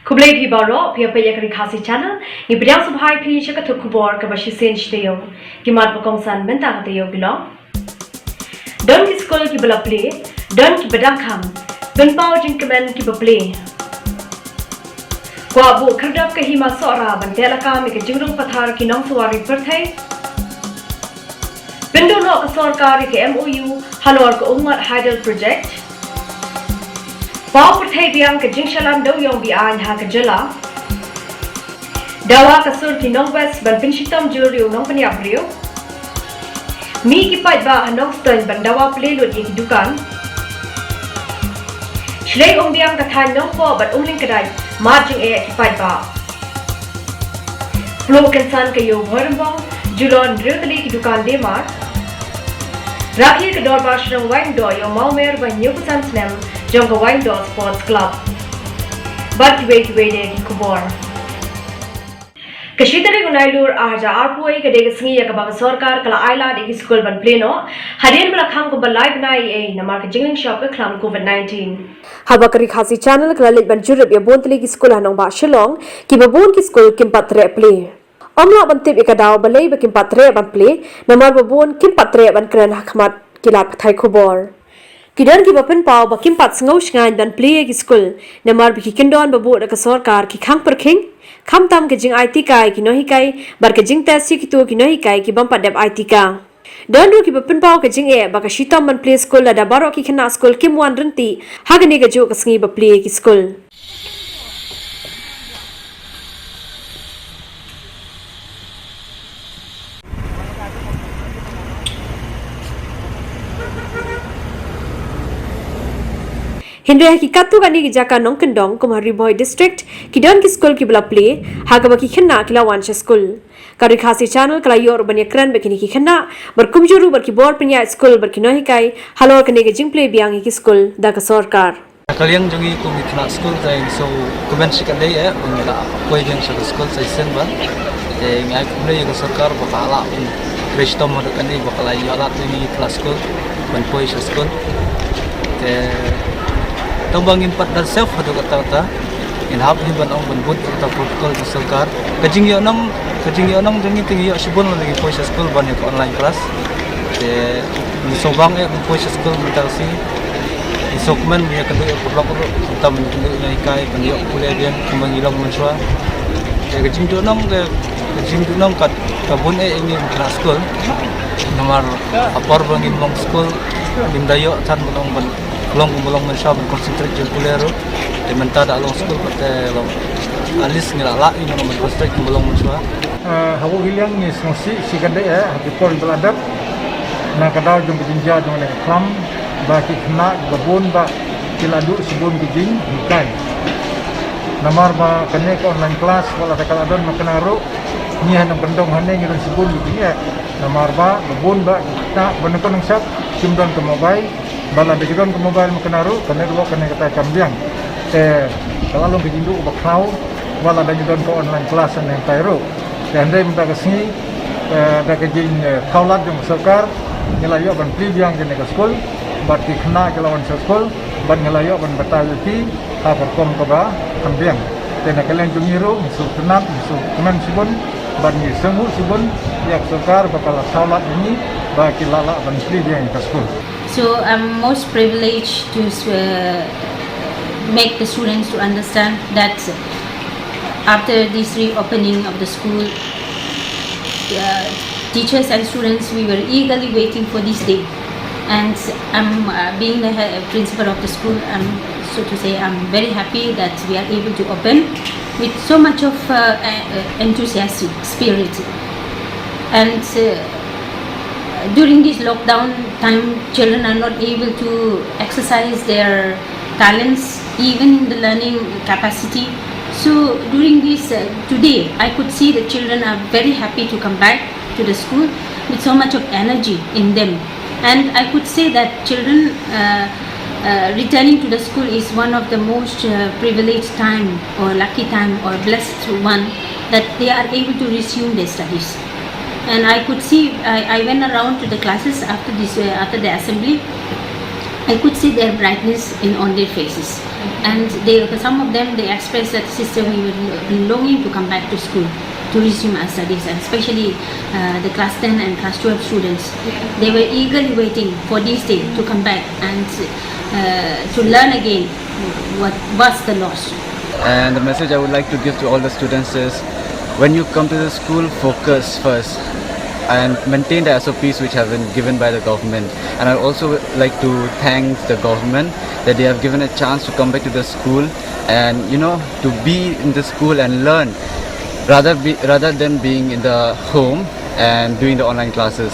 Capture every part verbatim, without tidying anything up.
Khublei phi baroh, phi ïa peit ïa ka Ri Khasi Channel. Ngi pdiang sngewbha ïa phi sha ka thok khubor kaba shisien shi taïew. Ki mat ba kongsan mynta ka taïew ki long: Don ki skul kiba la plie, don kiba dang kham. Pynpaw jingkmen kiba plie. Kwah buh khyrdop ka Hima Sohra ban teh lakam ïa ka jingrung pathar ki nongsuari pyrthei. Pynduh noh ka sorkar ïa ka M O U halor ka Umngot Hydel Project. Paw pyrthei biang ka jingshah lam dewïong be-aiñ ha ka jylla. Dawa ka sur ki nong West ban pynshitom jur ïa u nongpynïap briew. Mih ki paidbah ha Nongstoiñ ban dawa plie lut ïa ki dukan. Shlei Umbiang ka thaiñ Nongpoh bad Umlyngkdait mad jingeh ki paidbah. Pluh kynsan ka ïew Bhoirymbong, ju lor hynriew tylli ki dukan dei mad. Rakhe ka dorbar shnong Waindoh ïa u mawmer ba hynñiewphew san snem jong ka Waindoh Sports Club. Bad kiwei kiwei de ki khubor. Ka shi tarik u Nailur ar hajar arphew wei ka dei ka sngi ïa kaba ka sorkar ka la ai lad ïa ki skul ban plie noh, hadien ba la khang kumba lai bnai ei namar ka jinglynshop ka khlam covid nineteen. Haba ka Ri Khasi Channel ka la leit ban jurip ïa bun tylli ki skul ha nongbah Shillong, kiba bun ki skul kim pat treh plie. Ym lah ban tip ïa ka daw balei ba kim pat treh ban plie, namar ba bun kim pat treh ban kren ha khmat ki lad pathai khubor. Ki don kiba pynpaw ba kim pat sngew shngaiñ ban plie ïa ki skul, namar ba ki kyndon ba buh da ka sorkar ki khang pyrkhing, khamtam ka jingai tika ïa ki nonghikai bad ka jingtest ïa kito ki nonghikai ki bym pat dep ai tika. Don ruh kiba pynpaw ka jingeh ba ka shitom ban plie skul lada baroh ki khynnah skul kim wan ryntih ha kane kajuh ka sngi ba plie ïa ki skul. Hynrei ha ki katto katne ki jaka nongkyndong kum ha Ri Bhoi District, ki don ki skul kiba la plie, ha kaba ki khynnah ki la wan sha skul. Ka Ri Khasi Channel ka la ïoh ruh ban ïakren bad kine ki khynnah, bad kumjuh ruh bad ki bor pynïaid skul bad ki nonghikai halor kane ka jingplie biang ïa ki skul da ka sorkar. Na ka liang jong ngi kum ki khynnah skul te ngi sngewkmen shikatdei eh ba ngi la poi biang sha ka skul sa shisien ba. Te ngi ai khublei ïa ka sorkar ba ka la pyntrei shitom haduh kane ba ka la ïoh lad ïa ngi ki khynnah skul ban poi sha skul. Te tang ba ngim pat dang safe haduh katta katta, ngin hap hi ban ong ban bud ïa kata protocol ka sorkar. Ka jingïohnong, ka jingïohnong jong ngi te ngi ïoh shibun lada ngi poi sha skul ban ïa ka online class. Te ngi sngewbang eh ban poi sha skul mynta ka sngi. Ngi sngewkmen ban ïakynduh ïa u paralok ruh, khamtam ban ïakynduh ïa u nonghikai ban ïoh pule biang kumba ngi long mynshuwa. Te ka jingduhnong, ka jingduhnong ka, ka bun eh ïa ngi ki khynnah skul. Namar ha por ba ngim long skul, ngim da ïoh than ban ong ban long kumba long mynshuwa ban concentrate jingpule ruh. Te mynta da long skul pat te long, at least ngi la lah ïa ngi ban concentrate kumba long mynshuwa. Eh, ha u hi liang ngi sngewsih shikatdei eh ha ki por ba la dep, na ka daw jong ka jingjia jong kane ka khlam, ba ki khynnah ba bun ba ki la duh shibun ki jinghikai. Namar ba kane ka online class wat la da ka la don mynta ruh, ngi ha nongkyndong hangne ngi don shibun ki jingeh. Namar ba, ba bun ba ki khynnah ba nyngkong nyngshap kim don ka mobile, ba lada ki don ka mobile mynta ruh ka network kane kata kam biang. Te ka la long ka jingduh ba khraw wat lada ngi don ka online class hangne mynta ruh. Te hynrei mynta ka sngi, eh, da ka jing, eh, thaw lad jong ka sorkar, ngi la ïoh ban plie biang kane ka skul, bad ki khynnah ki la wan sha skul, bad ngi la ïoh ban batai ïa ki ha ka rukom kaba kham biang. Te na ka liang jong ngi ruh ngi sngewtynnat, ngi sngewkmen shibun, bad ngi sngewbha shibun ïa ka sorkar ba ka la thaw lad ïa ngi ba ki la lah ban plie biang ïa ka skul. So I'm most privileged to, uh, make the students to understand that after this reopening of the school, uh, teachers and students, we were eagerly waiting for this day. And I'm, uh, being the he-, principal of the school, I'm, so to say, I'm very happy that we are able to open with so much of, uh, uh, enthusiastic spirit. And, uh, during this lockdown time, children are not able to exercise their talents, even the learning capacity. So during this, uh, today, I could see the children are very happy to come back to the school with so much of energy in them. And I could say that children, uh, uh, returning to the school is one of the most, uh, privileged time or lucky time or blessed one that they are able to resume their studies. And I could see, I, I went around to the classes after this, uh, after the assembly. I could see their brightness in on their faces. And they, some of them, they expressed that, "Sister, we were longing to come back to school to resume our studies," and especially uh, the class ten and class twelve students. They were eagerly waiting for this day to come back and uh, to learn again what was the loss. And the message I would like to give to all the students is, when you come to the school, focus first and maintain the S O Ps which have been given by the government. And I also like to thank the government that they have given a chance to come back to the school and, you know, to be in the school and learn rather be, rather than being in the home and doing the online classes.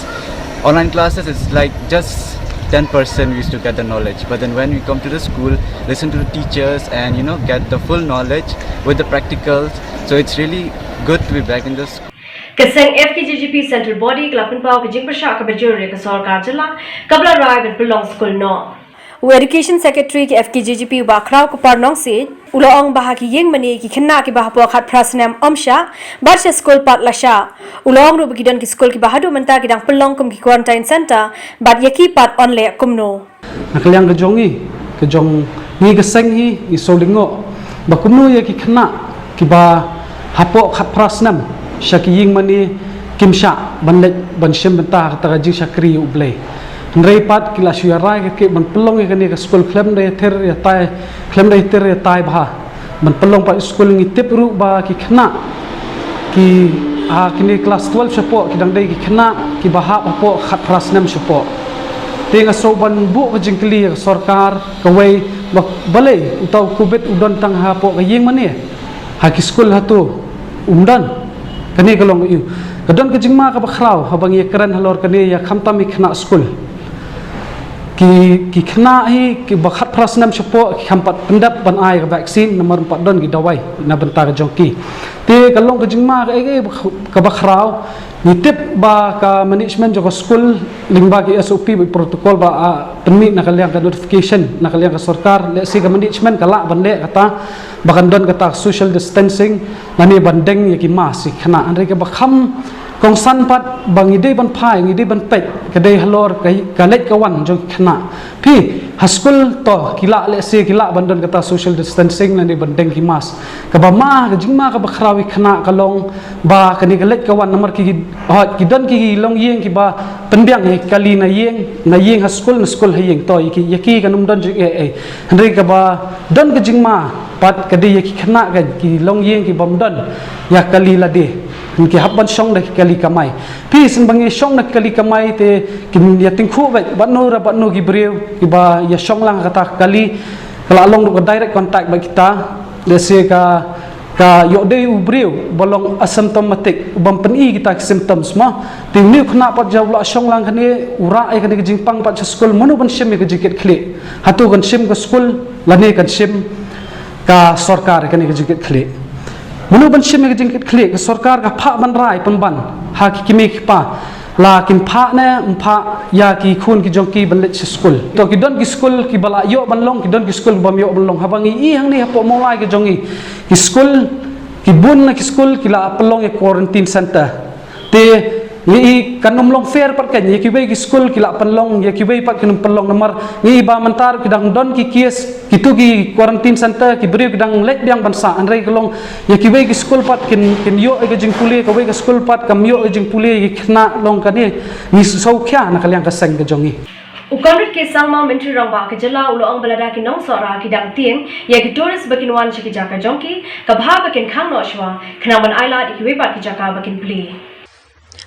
Online classes is like just ten percent we used to get the knowledge, but then when we come to the school, listen to the teachers and, you know, get the full knowledge with the practicals. So it's really good to be back in the school. Ka seng F K J G P Central Body ka la pynpaw ka jingpyrshah kaba jur ïa ka sorkar jylla kaba la rai ban pynlong skul noh. U Education Secretary ka F K J G P u Bah Khrawkupar Nongsiej u la ong ba ha ki ïing mane ki khynnah kiba hapoh khatphra snem ym shah bad sha skul pat la shah. U la ong ruh ba ki don ki skul kiba haduh mynta ki dang pynlong kum ki quarantine centre bad ïa ki pat yn leh kumno. Na ka liang ka jong ngi, ka jong ngi ka seng hi, ngi sngewlyngngoh ba kumno ïa ki khynnah kiba hapoh khatphra snem sha ki ïing mane kim shah ban leit ban shim bynta ha kata ka jingshakri ïa U Blei. Hynrei pat ki la shu ïa rai ka kyrkieh ban pynlong ïa kane ka skul khlem da ïathir ïatai, khlem da ïathir ïatai bha. Ban pynlong pat skul, ngi tip ruh ba ki khynnah ki ha kine klas twelve shapoh ki dang dei ki khynnah kiba hap hapoh khatphra snem shapoh. Te nga sngew ban buh ka jingkylli ïa ka sorkar kawei ba balei uta u Covid u don tang hapoh ka ïing mane, ha ki skul hato um don. Kane ka long ïa u, ka don ka jingma kaba khraw haba ngi ïa kren halor kane ïa khamtam ki khynnah skul. Ki, ki khynnah hi kiba khatphra snem shapoh ki kham pat pyndep ban ai ka vaccine namar ym pat don ki dawai na bynta ka jong ki. Te ka long ka jingma kaei kaei kaba khraw. Ngi tip ba ka management jong ka skul lyngba ki S O P bad protocol ba, ah, pynmih na ka liang ka notification na ka liang ka sorkar, lehse ka management ka lah ban leh kata ba kan don kata social distancing lane ban deng ïa ki mask ïa ki khynnah. Hynrei kaba kham kongsan pat ba ngi dei ban phai, ngi dei ban peit ka dei halor ka, ka leit ka wan jong ki khynnah. Phi, ha skul to ki lah, lehse ki lah ban don kata social distancing lane ban deng ki mask. Kaba ma, ka jingma kaba khraw ïa ki khynnah ka long ba kane ka leit ka wan namar ki, hooid, ki don ki longïing kiba pynbiang ïa ki kali na ïing, na ïing ha skul, na skul ha ïing, to ïa ki, ïa ki kan ym don jingeh ei. Hynrei kaba don ka jingma pat ka dei ïa ki khynnah, ka, ki longïing kibym don ïa kali lade. Ki hap ban shong da ki kali kamai. Phi, shen ba ngi shong da ki kali kamai te kin ïa tyngkhuh beit bad no ra bad no ki briew kiba ïa shong lang ha kata ka kali. Ka la long ruh ka direct contact bad kita. Lehse ka, ka ïoh dei u briew ba long asymptomatic, u bym pyni kita ki symptoms mo. Te une u khynnah pat ïa u la shong lang kane, u rah ïa kane ka jingpang pat sha skul, mano ban shim ïa ka jingkitkhlieh? Hato kan shim ka skul lane kan shim ka sorkar ïa kane ka jingkitkhlieh? Mano ban shim ïa ka jingkitkhlieh? Ka sorkar ka phah ban rai pynban ha ki kmie ki kpa, la kin phah ne ym phah ïa ki khun ki jong ki ban leit sha skul. To ki don ki skul kiba la ïoh ban long, ki don ki skul kibym ïoh ban long. Haba ngi i hangne hapoh Mawlai ka jong ngi, ki skul, ki bun na ki skul ki la pynlong ïa quarantine centre. Te ngi i kan ym long fair pat kein, ïa kiwei ki skul ki la pynlong, ïa kiwei pat kin ym pynlong namar ngi i ba mynta ruh ki dang don ki case, kito ki quarantine centre, ki briew ki dang leit biang ban sah. Hynrei ka long ïa kiwei ki skul pat kin, kin ïoh ïa ka jingpule, kawei ka skul pat kam ïoh ïa ka jingpule, ïa ki khynnah long kane. Ngi sngewkhia na ka liang ka seng ka jong ngi. U Conrad K Sangma, Myntri Rangbah ka jylla, u la ong ba lada ki nongsohra ki dang tieng ïa ki tourist ba kin wan sha ki jaka jong ki, ka bha ba kin khang noh shuwa khnang ban ailad ïa kiwei pat ki jaka ba kin plie.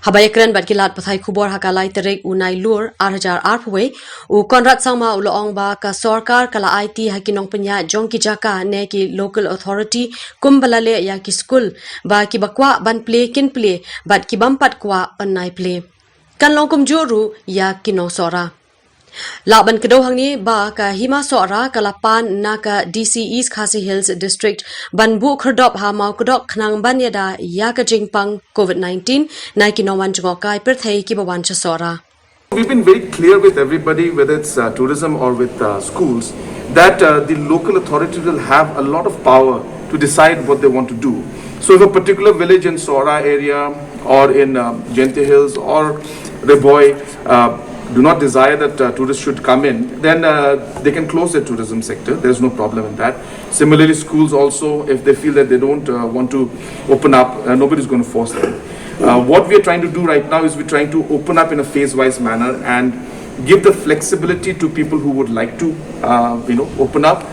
Haba ïakren bad ki lad pathai khubor ha ka lai tarik u Nailur ar hajar arphew wei, u Conrad Sangma u la ong ba ka sorkar ka la aiti ha ki nongpynïaid jong ki jaka ne ki local authority kumba la leh ïa ki skul, ba kiba kwah ban plie kin plie bad kibym pat kwah yn nai plie. Kan long kumjuh ruh ïa ki nongsohra. Lah ban kdew hangne ba ka Hima Sohra ka la pan na ka D C East Khasi Hills District ban buh khyrdop ha Mawkdok khnang ban ïada ïa ka jingpang Covid nineteen na ki nongwan jngohkai pyrthei kiba wan sha Sohra. We've been very clear with everybody, whether it's uh, tourism or with uh, schools, that uh, the local authority will have a lot of power to decide what they want to do. So if a particular village in Sohra area or in um, Jaintia Hills or Ri Bhoi uh, do not desire that uh, tourists should come in, then uh, they can close their tourism sector. There's no problem in that. Similarly, schools also, if they feel that they don't uh, want to open up, uh, nobody's going to force them. Uh, what we are trying to do right now is we're trying to open up in a phase-wise manner and give the flexibility to people who would like to, uh, you know, open up,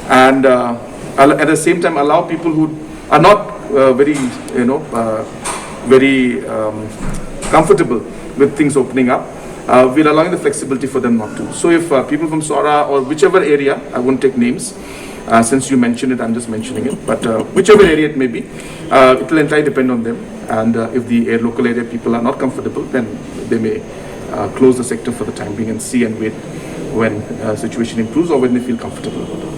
and uh, al- at the same time allow people who are not uh, very, you know, uh, very um, comfortable with things opening up. Uh, we're allowing the flexibility for them not to. So if uh, people from Sohra or whichever area, I won't take names, uh, since you mentioned it, I'm just mentioning it. But uh, whichever area it may be, uh, it will entirely depend on them. And uh, if the air, local area people are not comfortable, then they may uh, close the sector for the time being and see and wait when uh, situation improves or when they feel comfortable about it.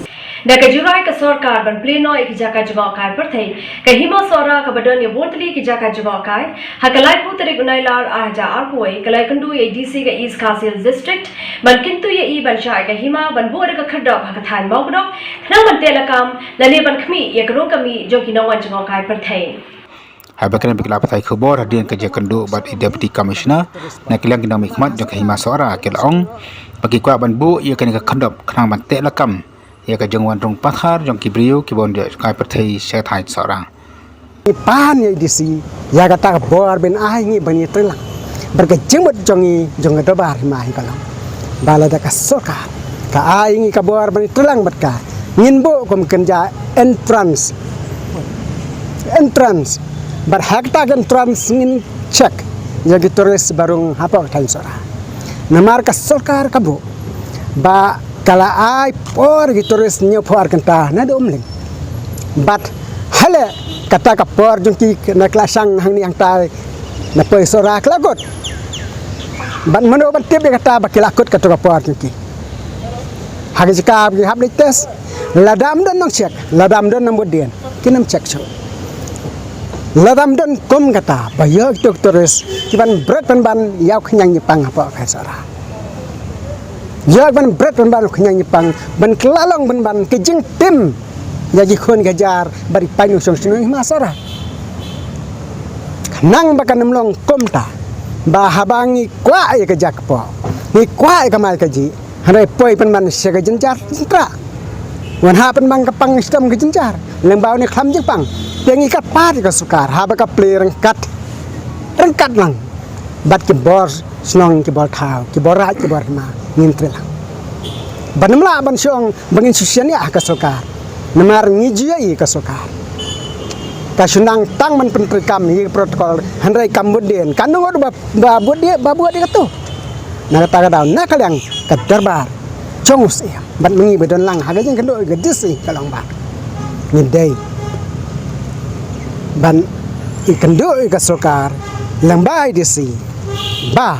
Da ka juroi ka sorkar ban plie noh ïa ki jaka jngohkai pyrthei, ka Hima Sohra kaba don ïa bun tylli ki jaka jngohkai, ha ka laiphew tarik u Nailar ar hajar arphew wei, ka la ïakynduh ïa i D C ka East Khasi Hills District ban kyntu ïa i ban shah ïa ka hima ban buh da ka khyrdop ha ka thaiñ Mawkdok, khnang ban teh lakam lane ban khmih ïa ka rung ka mih jong ki nongwan jngohkai pyrthei. Haba kren bad ki lad pathai khubor hadien ka jingïakynduh bad i Deputy Commissioner na ka liang ki nongmihkhmat jong ka Hima Sohra, ki la ong ba ki kwah ban buh ïa kane ka khyrdop khnang ban teh lakam ïa ka jingwan rung pathar jong ki briew kiba wan jngohkai pyrthei sha ka thaiñ Sohra. Ngi pan ïa i D C ïa kata ka bor ban ai ngi ban ïatreilang bad ka jingmut jong ngi jong ka dorbar hima hi ka long ba lada ka sorkar ka ai ngi ka bor ban ïatreilang bad ka, ngin buh kum kynja entrance, entrance bad ha kata ka entrance ngin check ïa ki tourist ba rung hapoh ka thaiñ Sohra. Namar ka sorkar ka buh ba ka la ai por ki tourist hynñiewphew ar kynta naduh Umling. Bad hale kata ka por jong ki na ka la shang hangne hangtai na poi Sohra ka la kut. Bad mano ban tip ïa kata ba ki la kut kato ka por jong ki? Ha ka jaka ba ki hap leit test, lada ym don nongcheck, lada ym don nongbud dien, kin ym check shuh. Lada ym don kum kata ba ïoh kito ki tourist ki ban bret pynban ïa u khñiang ñiapang hapoh ka Sohra. Ïoh ban bret pynban u khñiang ñiapang ban kylla long pynban ka jingtim ïa ki khun ki hajar bad ki paid nongshong shnong Hima Sohra. Khnang ba kan ym long kumta ba haba ngi kwah ïa ka jaka kpoh, ngi kwah ïa ka mai ka jih, hynrei poi pynban sha ka jynjar jyntrah. Wan hap pynban ka pang shitom ka jynjar lyngba une u khlam jingpang. Te ngi kyrpad ïa ka sorkar haba ka plie ryngkat, ryngkat lang bad ki bor shnong, ki bor thaw, ki bor raid, ki bor hima, ngin trei lang. Ban ym lah ban shong ba ngin shu shaniah ha ka sorkar. Namar ngi ju ïohi ka sorkar ka shu nang tang ban pyntreikam ïa ka protocol, hynrei kam bud dien, ka nongbud ba, ba bud dien, ba bud dien kato. Na kata ka daw na ka liang ka dorbar jong u Syiem bad ma ngi ba don lang ha ka jingkynduh ka D C ka long ba ngin dei ban ïakynduh ïa ka sorkar lyngba i D C ba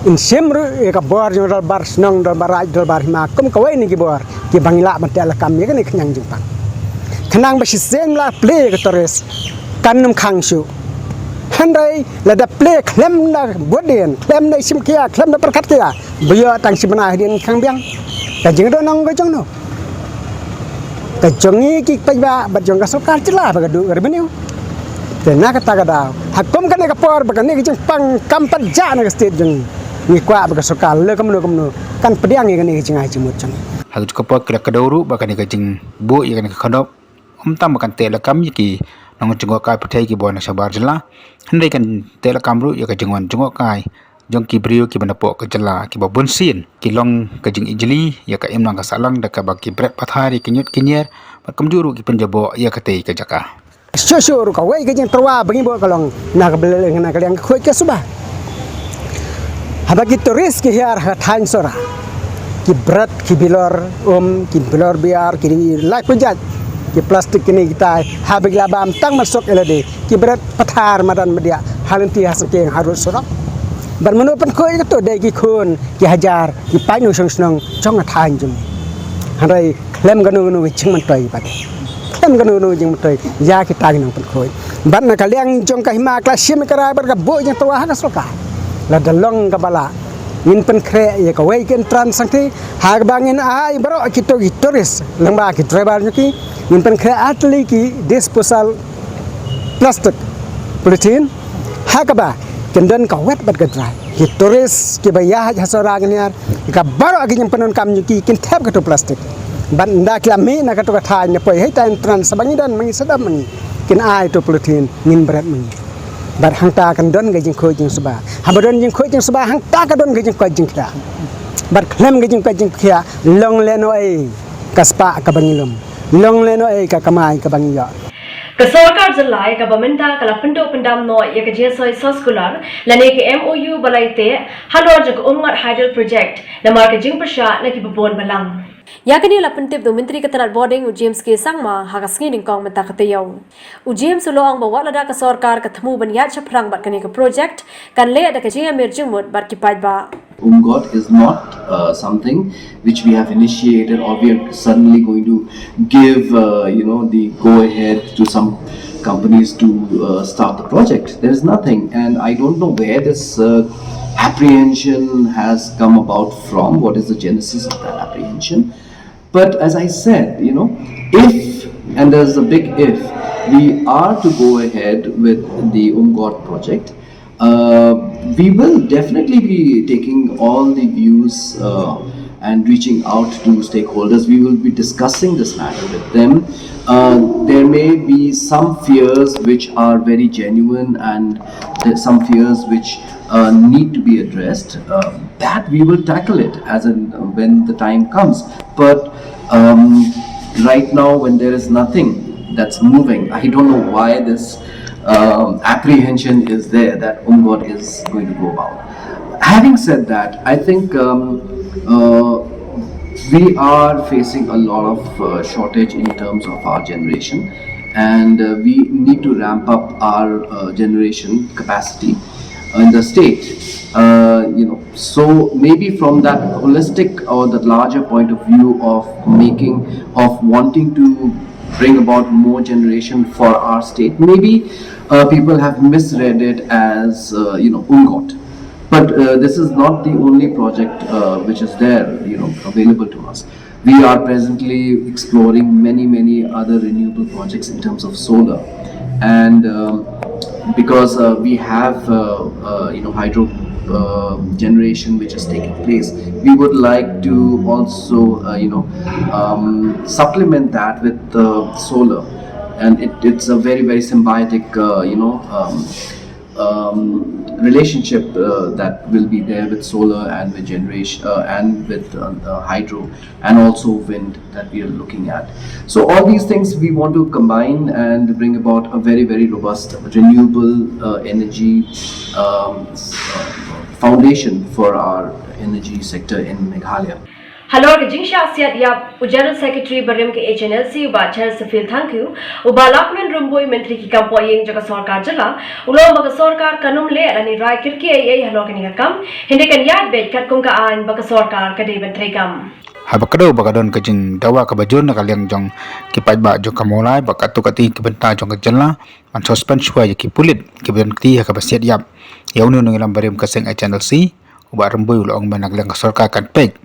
in shim ruh ïa ka bor jong u dorbar shnong, dorbar raid, dorbar hima kum kawei na ki bor kiba ngi lah ban teh lakam ïa kane ka khñiang jingpang. Khnang ba shisien la plie ïa ka tourist kan ym khang shuh. Hynrei lada plie khlem da bud dien, khlem da shim khia, khlem da pyrkhat khia, ba ïoh tang shi bnai hadien khang biang. Ka jingdon nong ka jong no? Ka jong ngi ki paidbah bad jong ka sorkar jylla ba ka duh ka revenue. Te na kata ka daw ha kum kane ka por ba kane ka jingpang kam pat jah na ka state jong ngi, ngi kwah ba ka sorkar leh kumno kumno kan pdiang ïa kane ka jingai jingmut jong ngi. Ha ka juh ka por ki la kdew ruh ba kane ka jingbuh ïa kane ka khyrdop ym tang ba kan teh lakam ïa ki nongjngohkai pyrthei kiba wan na shabar jylla, hynrei kan teh lakam ruh ïa ka jingwan jngohkai jong ki briew kiba na poh ka jylla kiba bunsien ki long ka jingijli ïa ka imlang ka sahlang da kaba ki bret pathar ïa ki ñiut ki ñier bad kumjuh ruh ki pynjaboh ïa katei ka jaka. Shuh shuh ruh kawei ka jingtyrwa ba ngi buh ka long na ka bynta na ka liang ka khuid ka suba. Haba ki tourist ki hiar ha thaiñ Sohra, ki bret, ki bilor um, ki bilor biar, ki lai pujat, ki plastik kine kitai, haba ki la bam tang ban suk ïa lade, ki bret pathar madan madiah ha lynti ha sengkeng harud surok. Bad mano pynkhuid kato? Dei ki khun ki hajar ki paid nongshong shnong jong ka thaiñ jong ngi. Hynrei khlem kano kano ka jingmyntoi pat, khlem kano kano ka jingmyntoi ïa kita ki nongpynkhuid. Bad na ka liang jong ka hima ka la shim ka rai bad ka buh jingtyrwa ha ka sorkar, lada long kaba lah ngin pynkhreh ïa kawei ka entrance sangti ha kaba ngin ai baroh kito ki tourist lyngba ki driver jong ki, ngin pynkhreh ar tylli ki disposal plastic, polythene, ha kaba kin don ka wet bad ka dry. Ki tourist kiba ïaid ha Sohra Ngniar, ka baroh ki jingpyndonkam jong ki kin thep kato plastik. Bad ynda ki la mih na kato ka thaiñ ne poi hei ta entrance ba ngi don ma ngi sdang ma ngi, kin ai to polythene ngin bret ma ngi. Bad hangta kan don ka jingkhuid jingsuba. Haba don jingkhuid jingsuba hangta ka don ka jingkoit jingkhiah. Bad khlem ka jingkoit jingkhiah long lehnohei ka spah kaba ngi lum, long lehnohei ka kamai kaba ngi ïoh. Ka sorkar jylla ïa kaba mynta ka la pynduh pyndam noh ïa ka jingsoi soskular lane ka M O U ba la ïateh halor jong ka Umngot Hydel Project namar ka jingpyrshah na kiba bun balang. Ïa kane la pyntip da u Myntri ka tnad Bording u James K Sangma ha ka sngi nyngkong mynta ka taïew. U James u la ong ba wat lada ka sorkar ka thmu ban ïaid shaphrang bad kane ka project, kan leh da ka jingïamir jingmut bad ki paidbah. Umngot is not uh, something which we have initiated, or we are suddenly going to give, uh, you know, the go ahead to some companies to uh, start the project. There is nothing, and I don't know where this uh, apprehension has come about from. What is the genesis of that apprehension? But as I said, you know, if, and there's a big if, we are to go ahead with the Umngot project, uh, we will definitely be taking all the views uh, and reaching out to stakeholders. We will be discussing this matter with them. Uh, there may be some fears which are very genuine, and there's some fears which uh, need to be addressed. Uh, that we will tackle it as and when the time comes. But um, right now, when there is nothing that's moving, I don't know why this um, apprehension is there that Umngot is going to go about. Having said that, I think um, uh, we are facing a lot of uh, shortage in terms of our generation, and uh, we need to ramp up our uh, generation capacity in the state. Uh, you know, so maybe from that holistic or the larger point of view of making, of wanting to bring about more generation for our state, maybe uh, people have misread it as uh, you know, Umngot. But uh, this is not the only project uh, which is there, you know, available to us. We are presently exploring many, many other renewable projects in terms of solar, and um, because uh, we have uh, uh, you know, hydro uh, generation which is taking place, we would like to also uh, you know, um, supplement that with uh, solar, and it, it's a very, very symbiotic uh, you know, um, um, relationship uh, that will be there with solar and with generation uh, and with uh, uh, hydro and also wind that we are looking at. So all these things we want to combine and bring about a very, very robust renewable uh, energy um, s- uh, foundation for our energy sector in Meghalaya. Halor ka jingshah siat ïap, u General Secretary barim ka H N L C u Bah Charles Safil Thangkhiew, u Bah Lahkmen Rymbui, Myntri ki kam pohïing jong ka sorkar jylla, u la ong ba ka sorkar kan ym leh lane rai kyrkieh ei ei halor kane ka kam, hynrei kan ïaid beit katkum ka aiñ ba ka sorkar ka dei ban treikam. Haba kdew ba ka don ka jingdawa kaba jur na ka liang jong ki paidbah jong ka Mawlai ba katto katne ki bynta jong ka jylla ban suspend shuwa ïa ki pulit kiba don kti ha kaba siat ïap ïa une u nongïalam barim ka seng H N L C, u Bah Rymbui u la ong ba na ka liang ka sorkar kan peit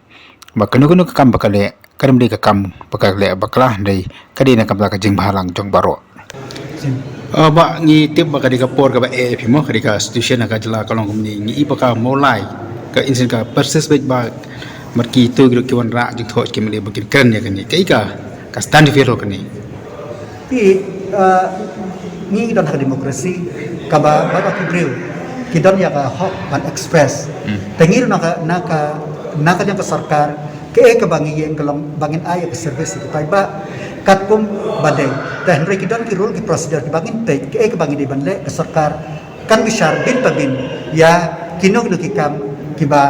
ba kano kano ka kam ba ka leh ka dei ka kam ba ka leh bakla, hynrei ka dei na ka bynta ka jingbhalang jong baroh. Uh, bah, ngi tip ba ka dei ka por kaba eh phi mo, ka dei ka situation ha ka jylla ka long kumne, ngi i ba ka Mawlai ka incident ka persist beit ba mat kito ki ruh ki wanrah jingthoh ki mane ba kin kren ïa kane. Kaei ka ka stand phi halor kane? Phi, uh, ngi don ha ka democracy kaba baroh ki briew ki don ïa ka hok ban express. Hmm. Te ngi ruh na ka, na ka, na ka liang ka sorkar, kaei kaba ngi ïeng ka long ba ngin ai ïa ka service ïa ki paidbah katkum ba dei. Te hynrei ki don ki rule ki procedure kiba ngin peit, kaei kaba ngi dei ban leh, ka sorkar kan bishar bin pa bin ïa kino kino ki kam kiba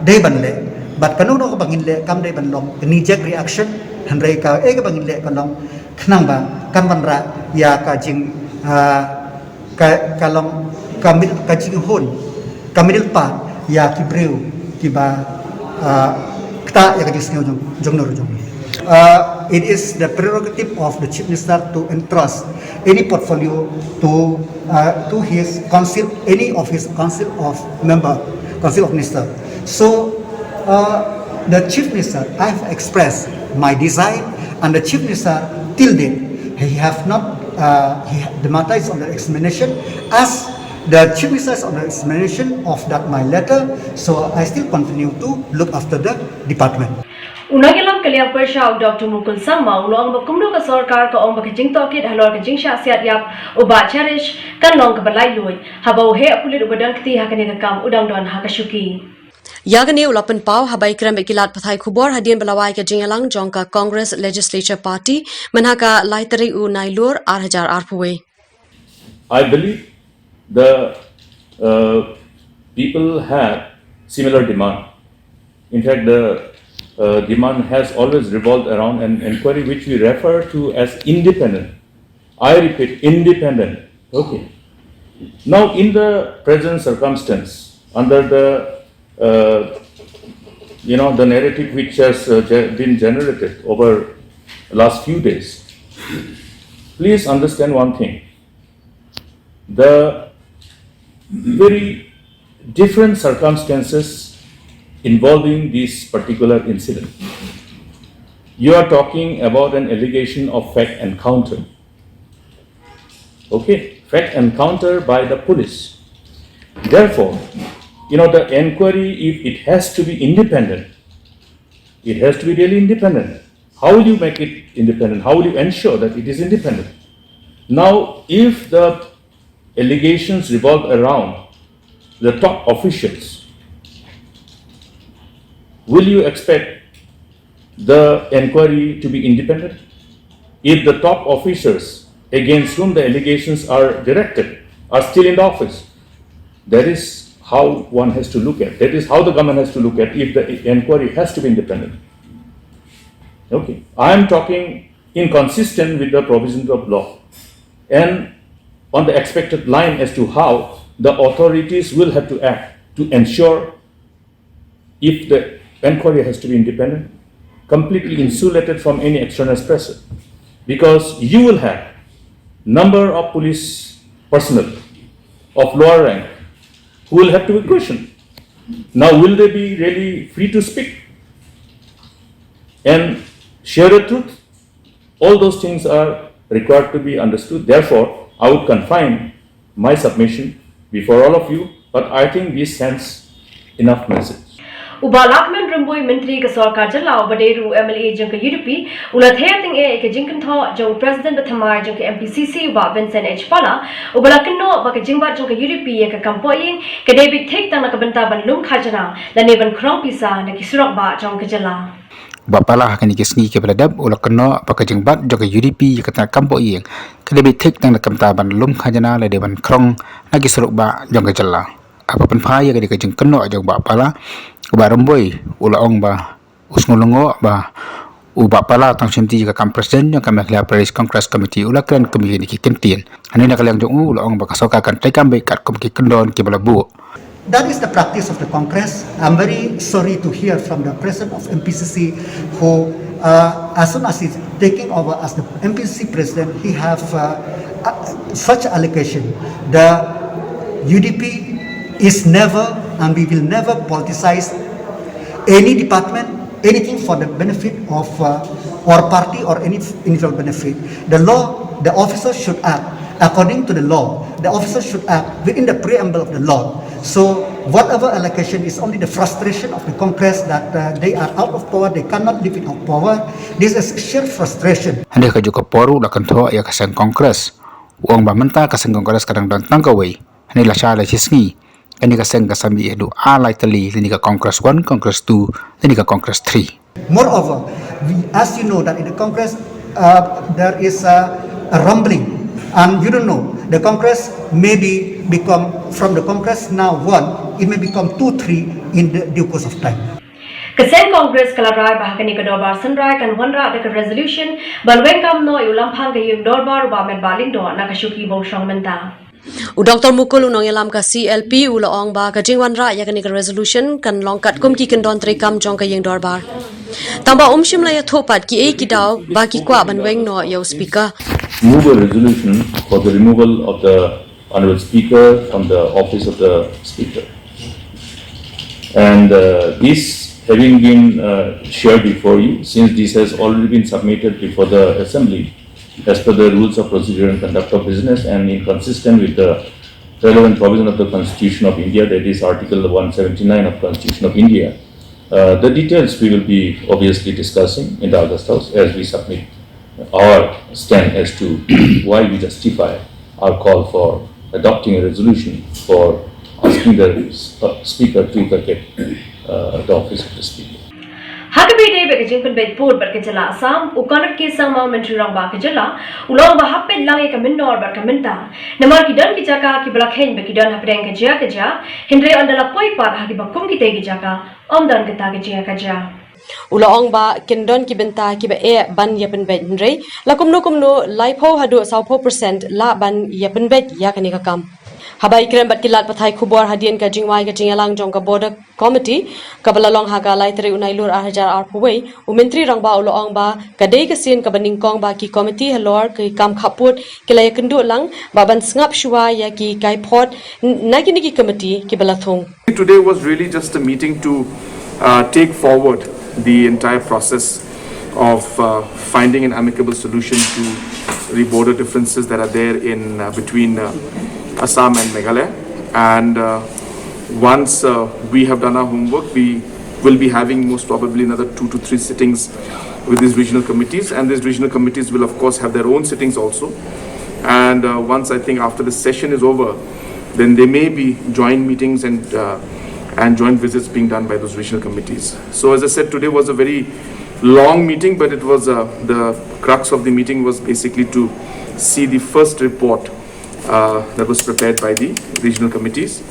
dei ban leh. Bad kano kano kaba ngin leh kam dei ban long knee jerk reaction, hynrei kaei kaba ngin leh ka long khnang ba kan wanrah ïa ka jing, ah, ka, ka long ka mid, ka jinghun, ka middle path ïa ki briew kiba, ah, ktah ïa ka jingsngew jong, jong no jong. Uh, it is the prerogative of the Chief Minister to entrust any portfolio to, uh, to his council, any of his council of member, council of minister. So, uh, the Chief Minister, I have expressed my design, and the Chief Minister till date, he have not, uh, he, the matter is under examination as The Chief Minister is on the examination of that my letter, so I still continue to look after the department. U nongïalam ka liang pyrshah u Doctor Mukul Sangma u la ong ba kumno ka sorkar ka ong ba ka jingtohkit halor ka jingshah siat ïap u Bah Cherish kan long kaba laitluid, haba u heh pulit uba don kti ha kane ka kam u dang don ha ka shuki. Ïa kane u la pynpaw haba ïakren bad ki lad pathai khubor hadien ba la wai ka jingïalang jong ka Congress Legislature Party mynha ka lai tarik u Nailur ar hajar arphew wei. I believe the uh, people have similar demand. In fact, the uh, demand has always revolved around an inquiry which we refer to as independent. I repeat, independent. Okay. Now, in the present circumstance, under the uh, you know the narrative which has uh, ge- been generated over the last few days, please understand one thing: the very different circumstances involving this particular incident. You are talking about an allegation of fact encounter. Okay, fact encounter by the police. Therefore, you know, the inquiry, if it has to be independent, it has to be really independent. How will you make it independent? How will you ensure that it is independent? Now, if the allegations revolve around the top officials, will you expect the inquiry to be independent? If the top officers against whom the allegations are directed are still in the office, that is how one has to look at. That is how the government has to look at if the inquiry has to be independent. Okay, I am talking inconsistent with the provisions of law and on the expected line as to how the authorities will have to act to ensure if the inquiry has to be independent, completely insulated from any extraneous pressure, because you will have number of police personnel of lower rank who will have to be questioned. Now, will they be really free to speak and share the truth? All those things are required to be understood. Therefore, I would confine my submission before all of you, but I think this sends enough message. U Bah Lahkmen Rymbui, Myntri ka Sorkar Jylla uba dei ruh u MLA jong ka UDP, u la theh tyngeh ïa ka jingkynthoh jong u President bathymmai jong ka MPCC u Bah Vincent H Pala, uba la kynnoh ba ka jingbat jong ka UDP ïa ka kam pohïing ka dei beit thik tang na ka bynta ban lum khajna lane ban khrong pisa na ki surok bah jong ka jylla. Bah Pala ha kine ki sngi kiba la dep u la kynnoh ba ka jingbat jong ka UDP ïa ka kam pohïing ka dei beit thik tang na ka bynta ban lum khajna lane ban khrong na ki surok bah jong ka jylla. Haba pynphai ïa kane ka jingkynnoh jong u Bah Pala, u Bah Rymbui u la ong ba u sngew lyngngoh ba u Bah Pala tang shimti ïa ka kam President jong ka Meghalaya Pradesh Congress Committee u la kren kum ïa kine ki kyntien. Hangne na ka liang jong u u la ong ba ka sorkar kan treikam beit katkum ki kyndon kiba la buh. That is the practice of the Congress. I'm very sorry to hear from the president of MPCC who, uh, as soon as he's taking over as the MPCC president, he have uh, uh, such allegation. The UDP is never and we will never politicize any department, anything for the benefit of uh, or party or any individual benefit. The law, the officer should act according to the law. The officer should act within the preamble of the law. So whatever allegation is only the frustration of the Congress that uh, they are out of power, they cannot live without power. This is sheer frustration. Hangne ka juk ka por u la kynthoh ïa ka seng Congress. U ong ba mynta ka seng Congress ka dang don tang kawei. Hangne la sha la shi sngi kane ka seng ka sa mih haduh ar lai tylli, lane ka Congress one, Congress two, lane ka Congress three. Moreover, we, as you know that in the Congress uh, there is a, a rumbling and you don't know, the Congress may be become from the Congress now one, it may become two, three in the due course of time. Ka seng Congress ka la rai ba ha kane ka dorbar synrai kan wanrah da ka resolution ban weng kam noh ïa u lamphang ka ïing dorbar u Bah Metbah Lyngdoh na ka shuki ba u shong mynta. U Doctor Mukul u nongïalam ka CLP u la ong ba ka jingwanrah ïa kane ka resolution kan long katkum ki kyndon treikam jong ka ïing dorbar. Tangba um shym la ïathuh pat kiei ki daw ba ki kwah ban weng noh ïa u speaker. Move a resolution for the removal of the Honorable Speaker from the office of the Speaker. And uh, this having been uh, shared before you, since this has already been submitted before the Assembly, as per the rules of procedure and conduct of business and in consistent with the relevant provision of the Constitution of India, that is Article one seventy-nine of Constitution of India. Uh, the details we will be obviously discussing in the August House as we submit our stand as to why we justify our call for adopting a resolution for asking the uh, Speaker to vacate uh, the office of the Speaker. Ha kaba ïadei bad ka jingpynbeit pud bad ka jylla Assam, u Conrad K Sangma, Myntri Rangbah ka jylla, u la ong ba hap peit lang ïa ka mynnor bad ka mynta, namar ki don ki jaka kiba la kheiñ ba ki don hapdeng ka jia ka jia, hynrei ynda la poi pat ha kiba kum kitei ki jaka, ym don kata ka jia ka jia. U la ong ba kin don ki bynta kiba eh ban ïa pynbeit, hynrei la kumno kumno laiphew haduh sawphew percent lah ban ïa pynbeit ïa kane ka kam. Haba ïakren bad ki lad pathai khubor hadien ka jingwai ka jingïalang jong ka Border Committee kaba la long ha ka lai tarik u Nailur ar hajar arphew wei, u Myntri Rangbah u la ong ba ka dei ka sien kaba nyngkong ba ki committee halor ki kam khappud ki la ïakynduh lang bad ban sngap shuwa ïa ki kaiphod n- na kine ki committee kiba la thung. Today was really just a meeting to uh, take forward the entire process of uh, finding an amicable solution to the border differences that are there in uh, between uh, Assam and Meghalaya. And uh, once uh, we have done our homework, we will be having most probably another two to three sittings with these regional committees, and these regional committees will of course have their own sittings also. And uh, once, I think, after the session is over, then there may be joint meetings and uh, and joint visits being done by those regional committees. So as I said, today was a very long meeting, but it was uh, the crux of the meeting was basically to see the first report uh, that was prepared by the regional committees.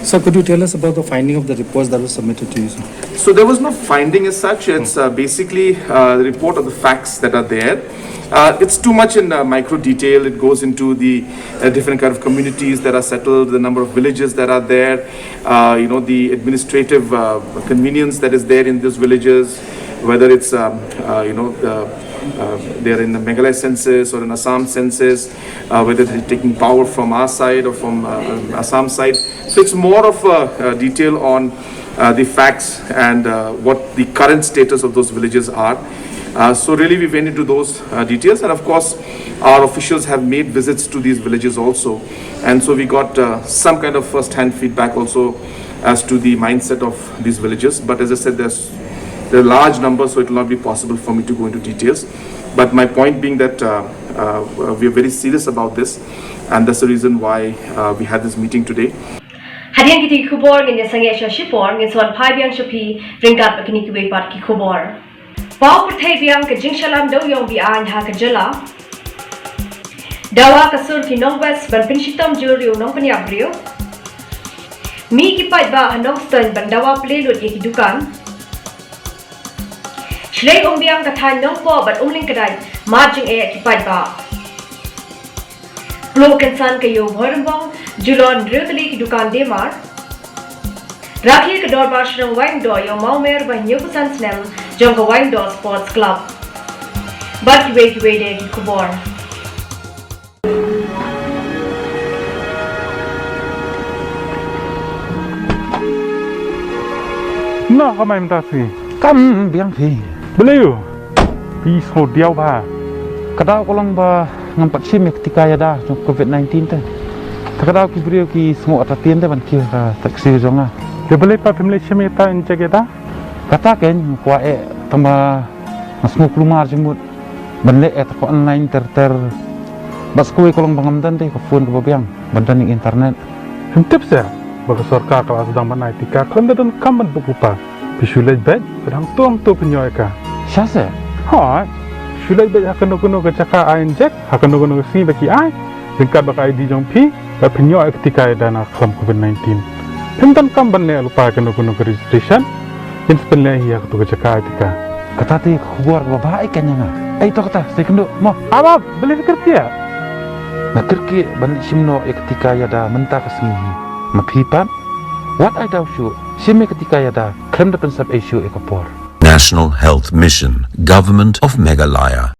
Sir, could you tell us about the finding of the reports that was submitted to you, sir? So there was no finding as such. It's uh, basically uh, the report of the facts that are there. Uh, it's too much in uh, micro detail. It goes into the uh, different kind of communities that are settled, the number of villages that are there, uh, you know, the administrative uh, convenience that is there in those villages, whether it's um, uh, you know the, uh, they're in the Meghalaya census or in Assam census, uh, whether they're taking power from our side or from uh, um, Assam side. So it's more of a, a detail on uh, the facts and uh, what the current status of those villages are. Uh, so really, we went into those uh, details, and of course, our officials have made visits to these villages also, and so we got uh, some kind of first-hand feedback also as to the mindset of these villages. But as I said, there's there are large numbers, so it will not be possible for me to go into details. But my point being that uh, uh, we are very serious about this, and that's the reason why uh, we had this meeting today. Hadien kiti ki khubor ngin ïa sangeh sha shipor, ngin sa wan phai biang sha phi ryngkat bad kine kiwei pat ki khubor. Paw pyrthei biang ka jingshalan dewïong be-aiñ ha ka jylla. Dawa ka sur ki nong West ban pynshitom jur ïa u nongpynïap briew. Mih ki paidbah ha Nongstoiñ ban dawa plie lut ïa ki dukan. Shlei Umbiang ka thaiñ Nongpoh bad Umlyngkdait mad jingeh ki paidbah. Pluh kynsan ka ïew Bhoirymbong, julor hynriew tylli ki dukan dieng mar. Rakhe ka dorbar shnong Waingdoh ïa u mawmer ba hynñiewphew san snem jong ka Waingdoh Sports Club. Bad kiwei kiwei de ki khubor. Noh ka mai mynta sngi. Kam biang phi. Balei u? Phi sngew diaw bha. Ka daw ka long ba ngam pat shim ïa ka tika ïada jong covid nineteen te. Te ka daw ki briew ki sngew artatien te ban kiew ka taxi jong nga. Te balei pat phim leit shim ïa ka injek ïada? Kata kein nga kwah eh tang ba nga sngew kulmar jingmut ban leh eh ta ka online ter ter. Bad sa kawei ka long ba ngam don te ka phone kaba biang ban don ïa ka internet. Phim tip seh ba ka sorkar ka la sdang ban ai tika khlem da donkam ban buh lypa. Phi shu leit beit bad hangto hangto phin ïoh ïa ka. Shisha seh? Hooid. Shu leit beit ha kano kano ka jaka ai injek, ha kano kano ka sngi ba ki ai, ryngkat bad ka I D jong phi, bad phin ïoh ïa ka tika ïada na ka khlam covid nineteen. Phim donkam ban leh lypa kano kano ka registration. Ngin sa pynleh hi ha kato ka jaka ai tika. Kata te ka khubor kaba bha ïa ka ïa nga. Ei to kata, sa ïakynduh mo. Haba, balei phi kyrkieh? Nga kyrkieh ban leit shim noh ïa ka tika ïada mynta ka sngi hi. Ma phi pat, wat ai daw shuh, shim ïa ka tika ïada, khlem da pynsep ei shuh ïa ka por. National Health Mission, Government of Meghalaya.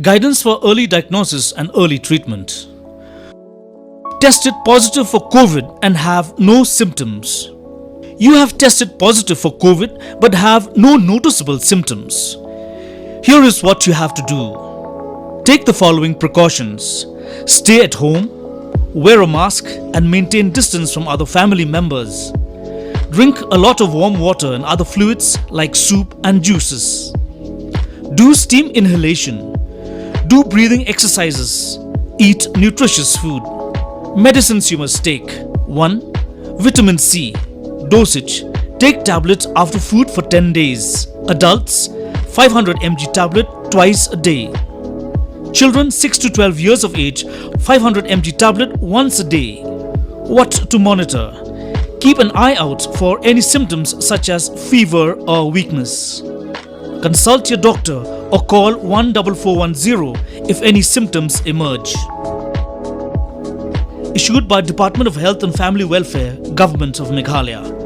Guidance for early diagnosis and early treatment. Tested positive for COVID and have no symptoms. You have tested positive for COVID but have no noticeable symptoms. Here is what you have to do. Take the following precautions. Stay at home, wear a mask, and maintain distance from other family members. Drink a lot of warm water and other fluids like soup and juices. Do steam inhalation. Do breathing exercises. Eat nutritious food. Medicines you must take. One, vitamin C. Dosage. Take tablet after food for ten days. Adults, five hundred M G tablet twice a day. Children six to twelve years of age, five hundred M G tablet once a day. What to monitor? Keep an eye out for any symptoms such as fever or weakness. Consult your doctor or call one double four one zero if any symptoms emerge. Issued by Department of Health and Family Welfare, Government of Meghalaya.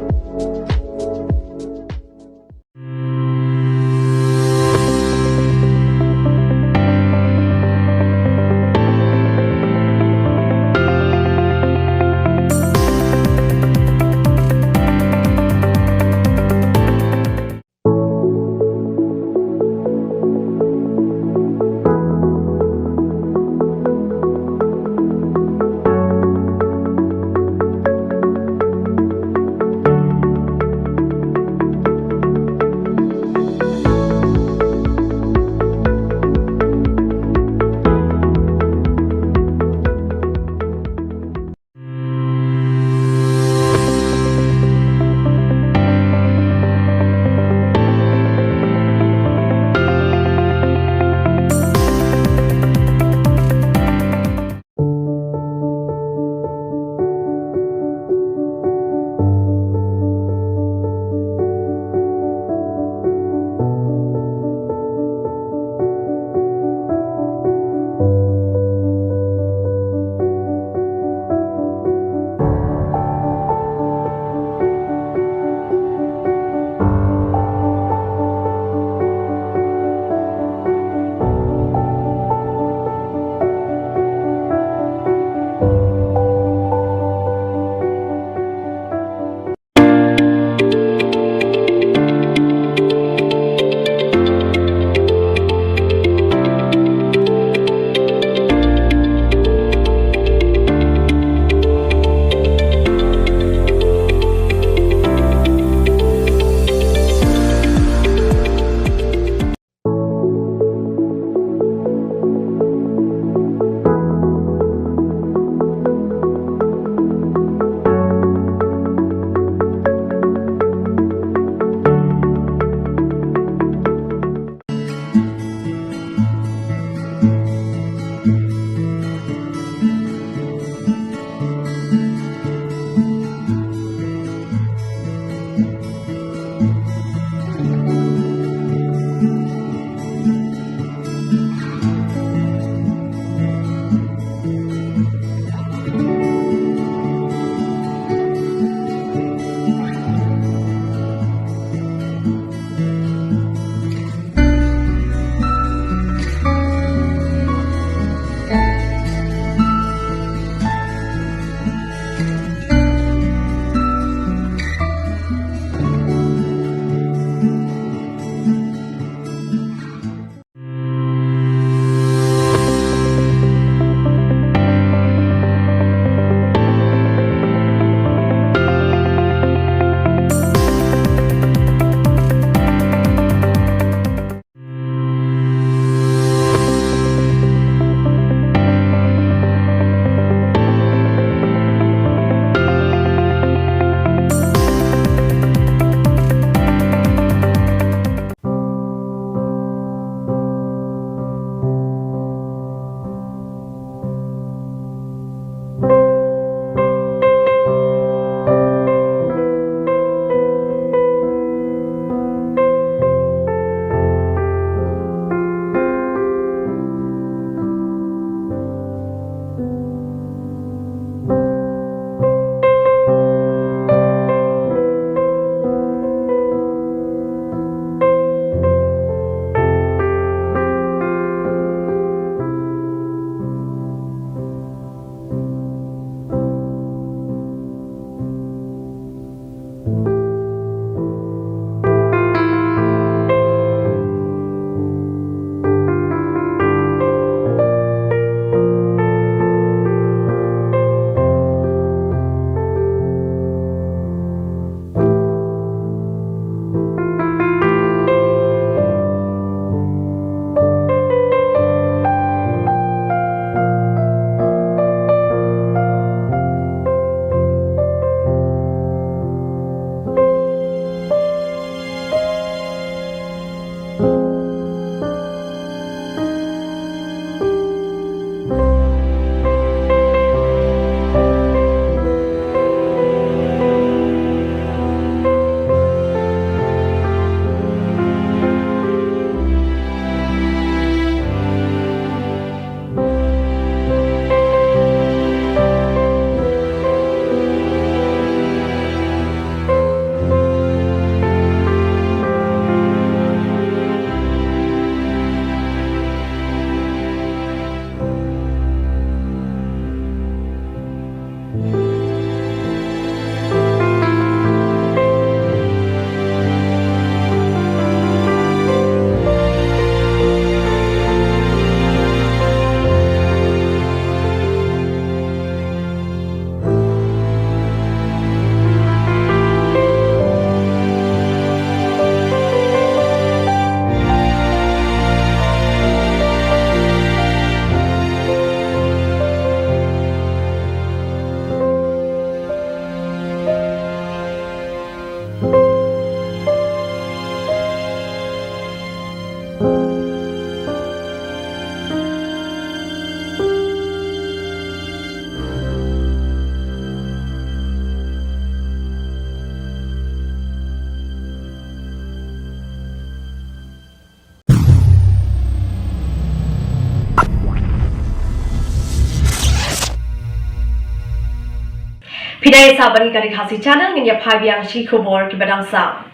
Kidei sa ban ka Ri Khasi Channel, ngin ïa phai biang shi khubor kiba dang sah.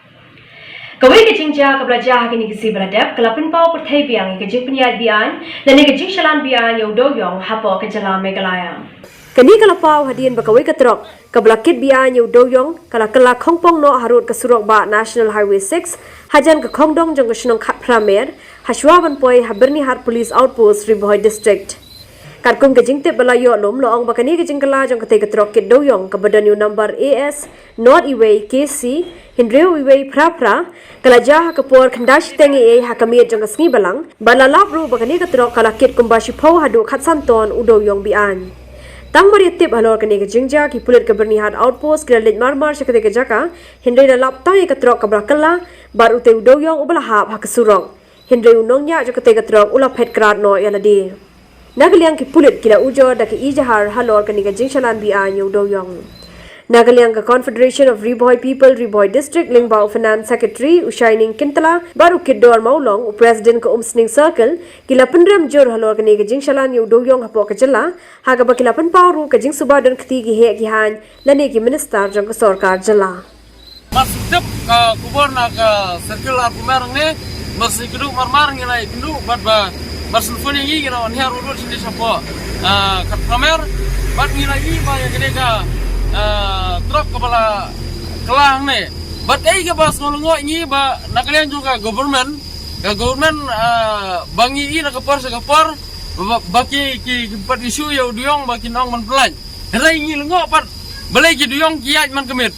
Kawei ka jingjia kaba la jia ha kine ki sngi ba la dep ka la pynpaw pyrthei biang ïa ka jingpynïaid beaiñ lane ka jingshalan beaiñ ïa u dewïong hapoh ka jylla Meghalaya. Kane ka la paw hadien ba kawei ka trok kaba la kit beaiñ ïa u dewïong ka la kylla khongpong noh harud ka surok bah National Highway six, hajan ka khongdong jong ka shnong Khatphra Mer, hashwa ban poi ha Byrnihat Police Outpost, Ri Bhoi District. Katkum ka jingtip ba la ïoh lum, la ong ba kane ka jingkylla jong katei ka trok kit dewïong kaba don ïa u number A S not iwei K C hynriew iwei phra phra, ka la jia ha ka por khyndai shiteng eiei ha ka miet jong ka sngi Balang, bad la lap ruh ba kane ka trok ka la kit kumba shiphew haduh khatsan ton u dewïong beaiñ. Tang mar ïa tip halor kane ka jingjia, ki pulit ka Byrnihat Outpost ki la leit marmar sha katei ka jaka, hynrei la lap tang ïa ka trok kaba la kylla bad utei u dewïong uba la hap ha ka surok. Hynrei u nongñiah jong katei ka trok u la phet krad noh ïa lade. Na ka liang ki pulit ki la ujor da ka ijahar halor kane ka jingshalan beaiñ ïa u dewïong. Na ka liang ka Confederation of Ri Bhoi People, Ri Bhoi District, lyngba u Finance Secretary u Shining Kyntala bad u Kitdor Mawlong, u President ka Umsning Circle, ki la pynrem jur halor kane ka jingshalan ïa u dewïong hapoh ka jylla, ha kaba ki la pynpaw ruh ka jingsuba don kti ki heh ki haiñ lane ki minister jong ka sorkar jylla. Mar shu tip ka khubor na ka circle Arphew Mer hangne, mar shu kynduh marmar ngi la ïakynduh bad ba mar shu phone ïa ngi, ngi la wan hiar urut shane shapoh, ah, Khatphra Mer, bad ngi la ïohi ba ïa kane ka, ah, trok kaba la kylla hangne. Bad kaei kaba sngewlyngngoh ïa ngi ba na ka liang jong ka government, ka government, ah, ba ngi ïohi na ka por sha ka por ba, ba ki, ki, ki pat issue ïa u dewïong ba kin ong ban pynlait. Hynrei ngi lyngngoh pat balei ki dewïong ki ïaid man ka miet.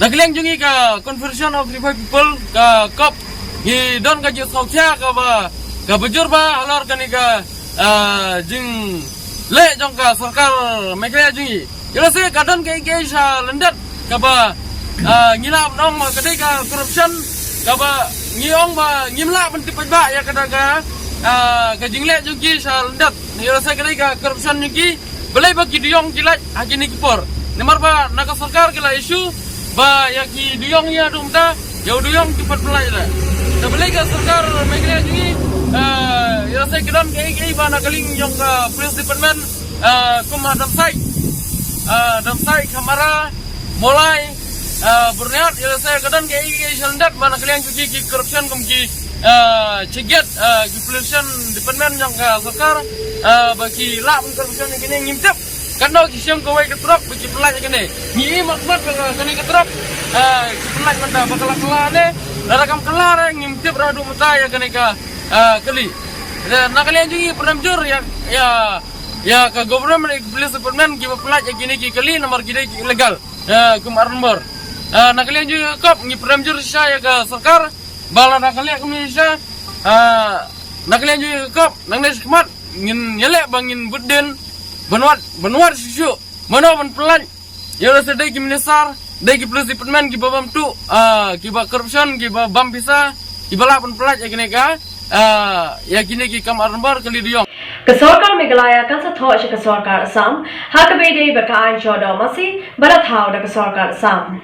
Na ka liang jong ngi ka Confederation of Ri Bhoi People, ka CORP, ngi don ka jingsngewkhia kaba, kaba jur bha halor kane ka, ah, jingleh jong ka sorkar Meghalaya jong ngi. Ïa lehse ka don kaei kaei sha lyndet kaba, ah, ngi lah ban ong ba ka dei ka corruption, kaba ngi ong ba ngim lah ban tip paidbah ïa kata ka, ah, ka jingleh jong ki sha lyndet. Ïa lehse ka dei ka corruption jong ki, balei ba ki dewïong ki lait ha kine ki por. Namar ba na ka sorkar ki la issue ba ïa ki dewïong ïa dum ta, ïa u dewïong ki pat pynlait la. Te balei ka sorkar Meghalaya jong ngi, eh, ïa lehse ki don kaei kaei ba na ka liang jong ka police department, eh, kum ha Damsait, eh, Damsait, Khamara, Mawlai, eh, Byrnihat, ïa lehse ka don kaei kaei sha lyndet ba na ka liang jong ki, ki corruption kum ki, eh, check gate, eh, ki pollution department jong ka sorkar, eh, ba ki lah ban corruption ïa kine, ngim tip. Katno ki shim kawei ka trok ba ki pynlait ïa kane. Ngi i mat mat ba kane ka trok, eh, ki pynlait mynta ba ka la kylla ne, lada kam kylla re ngim tip ruh haduh mynta ïa kane ka, eh, kali. Na ka liang jong ngi pynrem jur ïa, ïa, ïa ka government, ïa ka police department kiba pynlait ïa kine ki kali namar ki dei ki illegal. Eh, kum ar nombor. Eh, na ka liang jong ngi ka CORP ngi pynrem jur shisha ïa ka sorkar ba lada ka leh kumne shisha, eh, na ka liang jong ngi ka CORP nangne shakhmat ngin ïaleh ba ngin bud dien ban wad, ban wad shuh shuh mano ban pynlait. Ïa lehse dei ki minister, dei ki police department kiba bam tuh, ah, kiba corruption, kiba bam pisa, kiba lah ban pynlait ïa kine ka, ah, ïa kine ki kam ar nombor kali dewïong. Ka sorkar Meghalaya kan sa thoh sha ka sorkar Assam ha kaba ïadei bad ka aiñ shoh doh masi ba la thaw da ka sorkar Assam.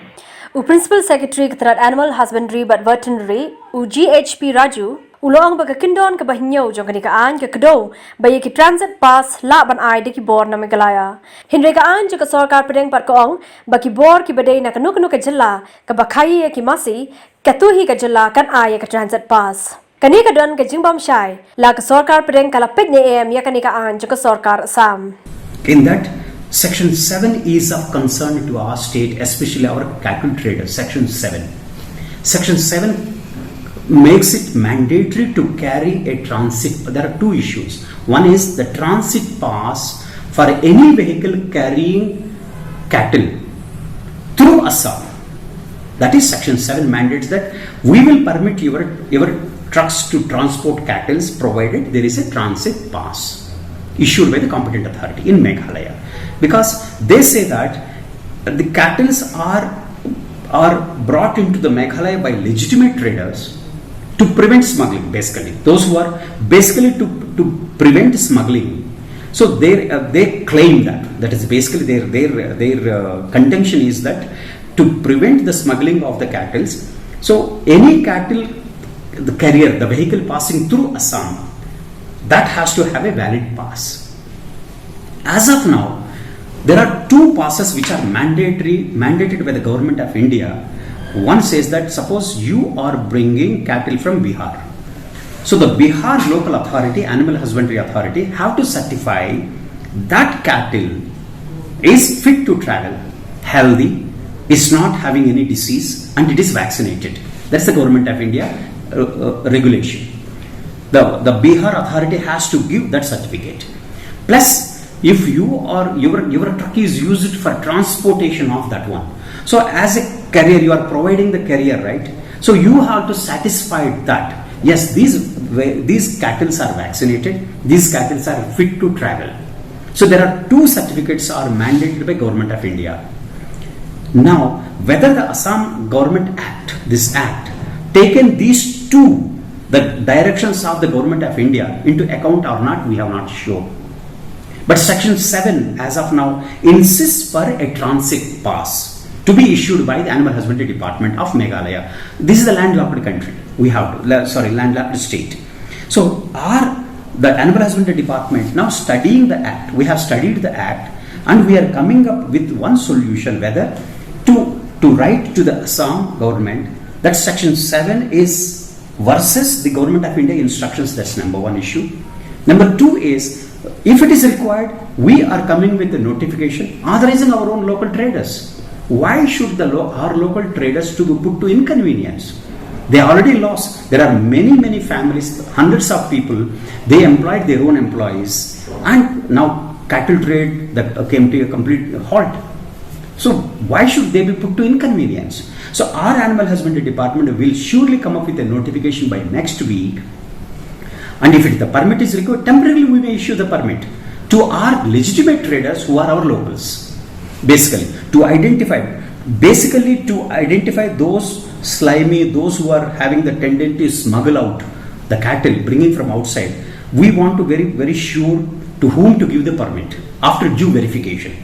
U Principal Secretary ka tnad Animal Husbandry bad Veterinary, u G H P Raju, u la ong ba ka kyndon kaba hynñiew jong kane ka aiñ ka kdew ba ïa ki transit pass lah ban ai da ki bor na Meghalaya. Hynrei ka aiñ jong ka sorkar pdeng pat ka ong ba ki bor kiba dei na kano kano ka jylla kaba khaïi ïa ki masi, kato hi ka jylla kan ai ïa ka transit pass. Kane ka don ka jingbymshai, la ka sorkar pdeng ka la peit ne em ïa kane ka aiñ jong ka sorkar Assam. In that, section seven is of concern to our state, especially our cattle traders. Section seven. Section seven makes it mandatory to carry a transit. There are two issues. One is the transit pass for any vehicle carrying cattle through Assam. That is, section seven mandates that we will permit your, your trucks to transport cattles provided there is a transit pass issued by the competent authority in Meghalaya. Because they say that the cattles are, are brought into the Meghalaya by legitimate traders to prevent smuggling, basically. Those who are basically to, to prevent smuggling. So they, uh, they claim that, that is basically their, their, their, uh, contention is that to prevent the smuggling of the cattles. So any cattle, the carrier, the vehicle passing through Assam, that has to have a valid pass. As of now, There are two passes which are mandatory, mandated by the government of India. One says that suppose you are bringing cattle from Bihar. So the Bihar local authority, animal husbandry authority, have to certify that cattle is fit to travel, healthy, is not having any disease, and it is vaccinated. That's the government of India uh, uh, regulation. The, the Bihar authority has to give that certificate. Plus, if you are your your truck is used for transportation of that one, so as a carrier you are providing the carrier, right? So you have to satisfy that yes, these these cattles are vaccinated, these cattles are fit to travel. So there are two certificates are mandated by Government of India. Now, whether the Assam Government Act, this act, taken these two, the directions of the Government of India, into account or not, we have not sure. But Section seven, as of now, insists for a transit pass to be issued by the Animal Husbandry Department of Meghalaya. This is a landlocked country. We have to, sorry, landlocked state. So, are the Animal Husbandry Department now studying the act? We have studied the act, and we are coming up with one solution, whether to to write to the Assam government that Section seven is versus the Government of India instructions. That's number one issue. Number two is, if it is required, we are coming with the notification authorizing our own local traders. Why should the lo- our local traders to be put to inconvenience? They already lost. There are many, many families, hundreds of people. They employed their own employees, and now cattle trade that uh, came to a complete halt. So why should they be put to inconvenience? So our Animal Husbandry Department will surely come up with a notification by next week. And if it, the permit is required, temporarily we may issue the permit to our legitimate traders who are our locals. Basically, to identify, basically to identify those slimy, those who are having the tendency to smuggle out the cattle bringing from outside. We want to very, very sure to whom to give the permit after due verification.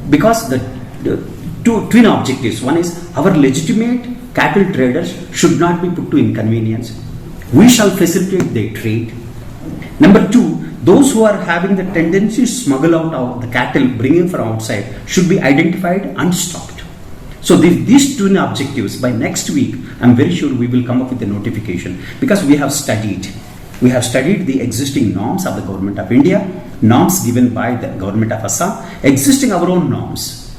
Because the, the two twin objectives, one is our legitimate cattle traders should not be put to inconvenience. We shall facilitate their trade. Number two, those who are having the tendency to smuggle out of the cattle bringing from outside should be identified and stopped. So these, these two objectives, by next week, I'm very sure we will come up with a notification because we have studied. We have studied the existing norms of the Government of India, norms given by the Government of Assam, existing our own norms.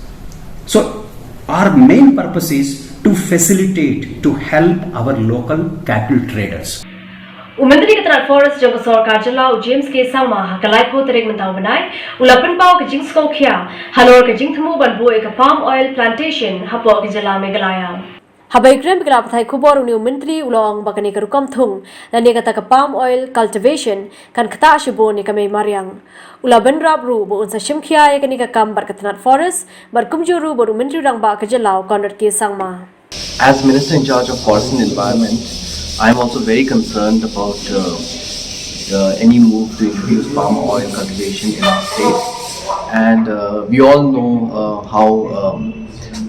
So our main purpose is to facilitate, to help our local cattle traders. U Myntri ka tnat Forest jong ka sorkar jylla u James K Sangma ha ka laiphew tarik mynta u bnai u la pynpaw ka jingsngewkhia halor ka jingthmu ban buh ïa ka palm oil plantation hapoh ka jylla Meghalaya. Haba ïakren bad ki lad pathai khubor une u myntri u la ong ba kane ka rukom thung lane kata ka palm oil cultivation kan ktah shibun ïa ka mei mariang. U la bynrap ruh ba un sa shimkhia ïa kane ka kam bad ka tnat Forest bad kumjuh ruh bad u Myntri Rangbah ka jylla u Conrad K Sangma. As Minister in charge of Forest and Environment, I'm also very concerned about uh, uh, any move to introduce palm oil cultivation in our state. And uh, we all know uh, how um,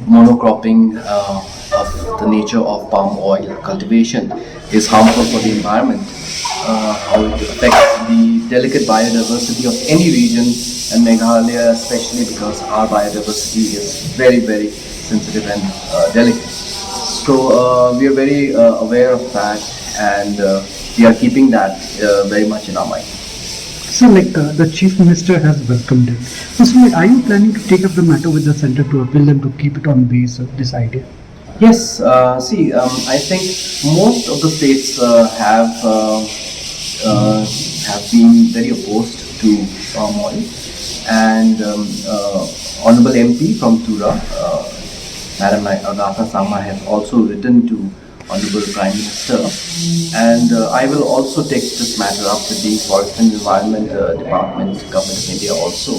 monocropping uh, of the nature of palm oil cultivation is harmful for the environment, uh, how it affects the delicate biodiversity of any region, and Meghalaya especially, because our biodiversity is very, very sensitive and uh, delicate. So uh, we are very uh, aware of that, and uh, we are keeping that uh, very much in our mind. So, like uh, the Chief Minister has welcomed it. So, sir, are you planning to take up the matter with the centre to appeal them to keep it on base of this idea? Yes, uh, see, um, I think most of the states uh, have uh, uh, have been very opposed to palm oil, and um, uh, Honorable M P from Tura, uh, Madam Agatha Sangma, has also written to Honorable Prime Minister, and uh, I will also take this matter up with the Forest and Environment uh, Department, Government of India, also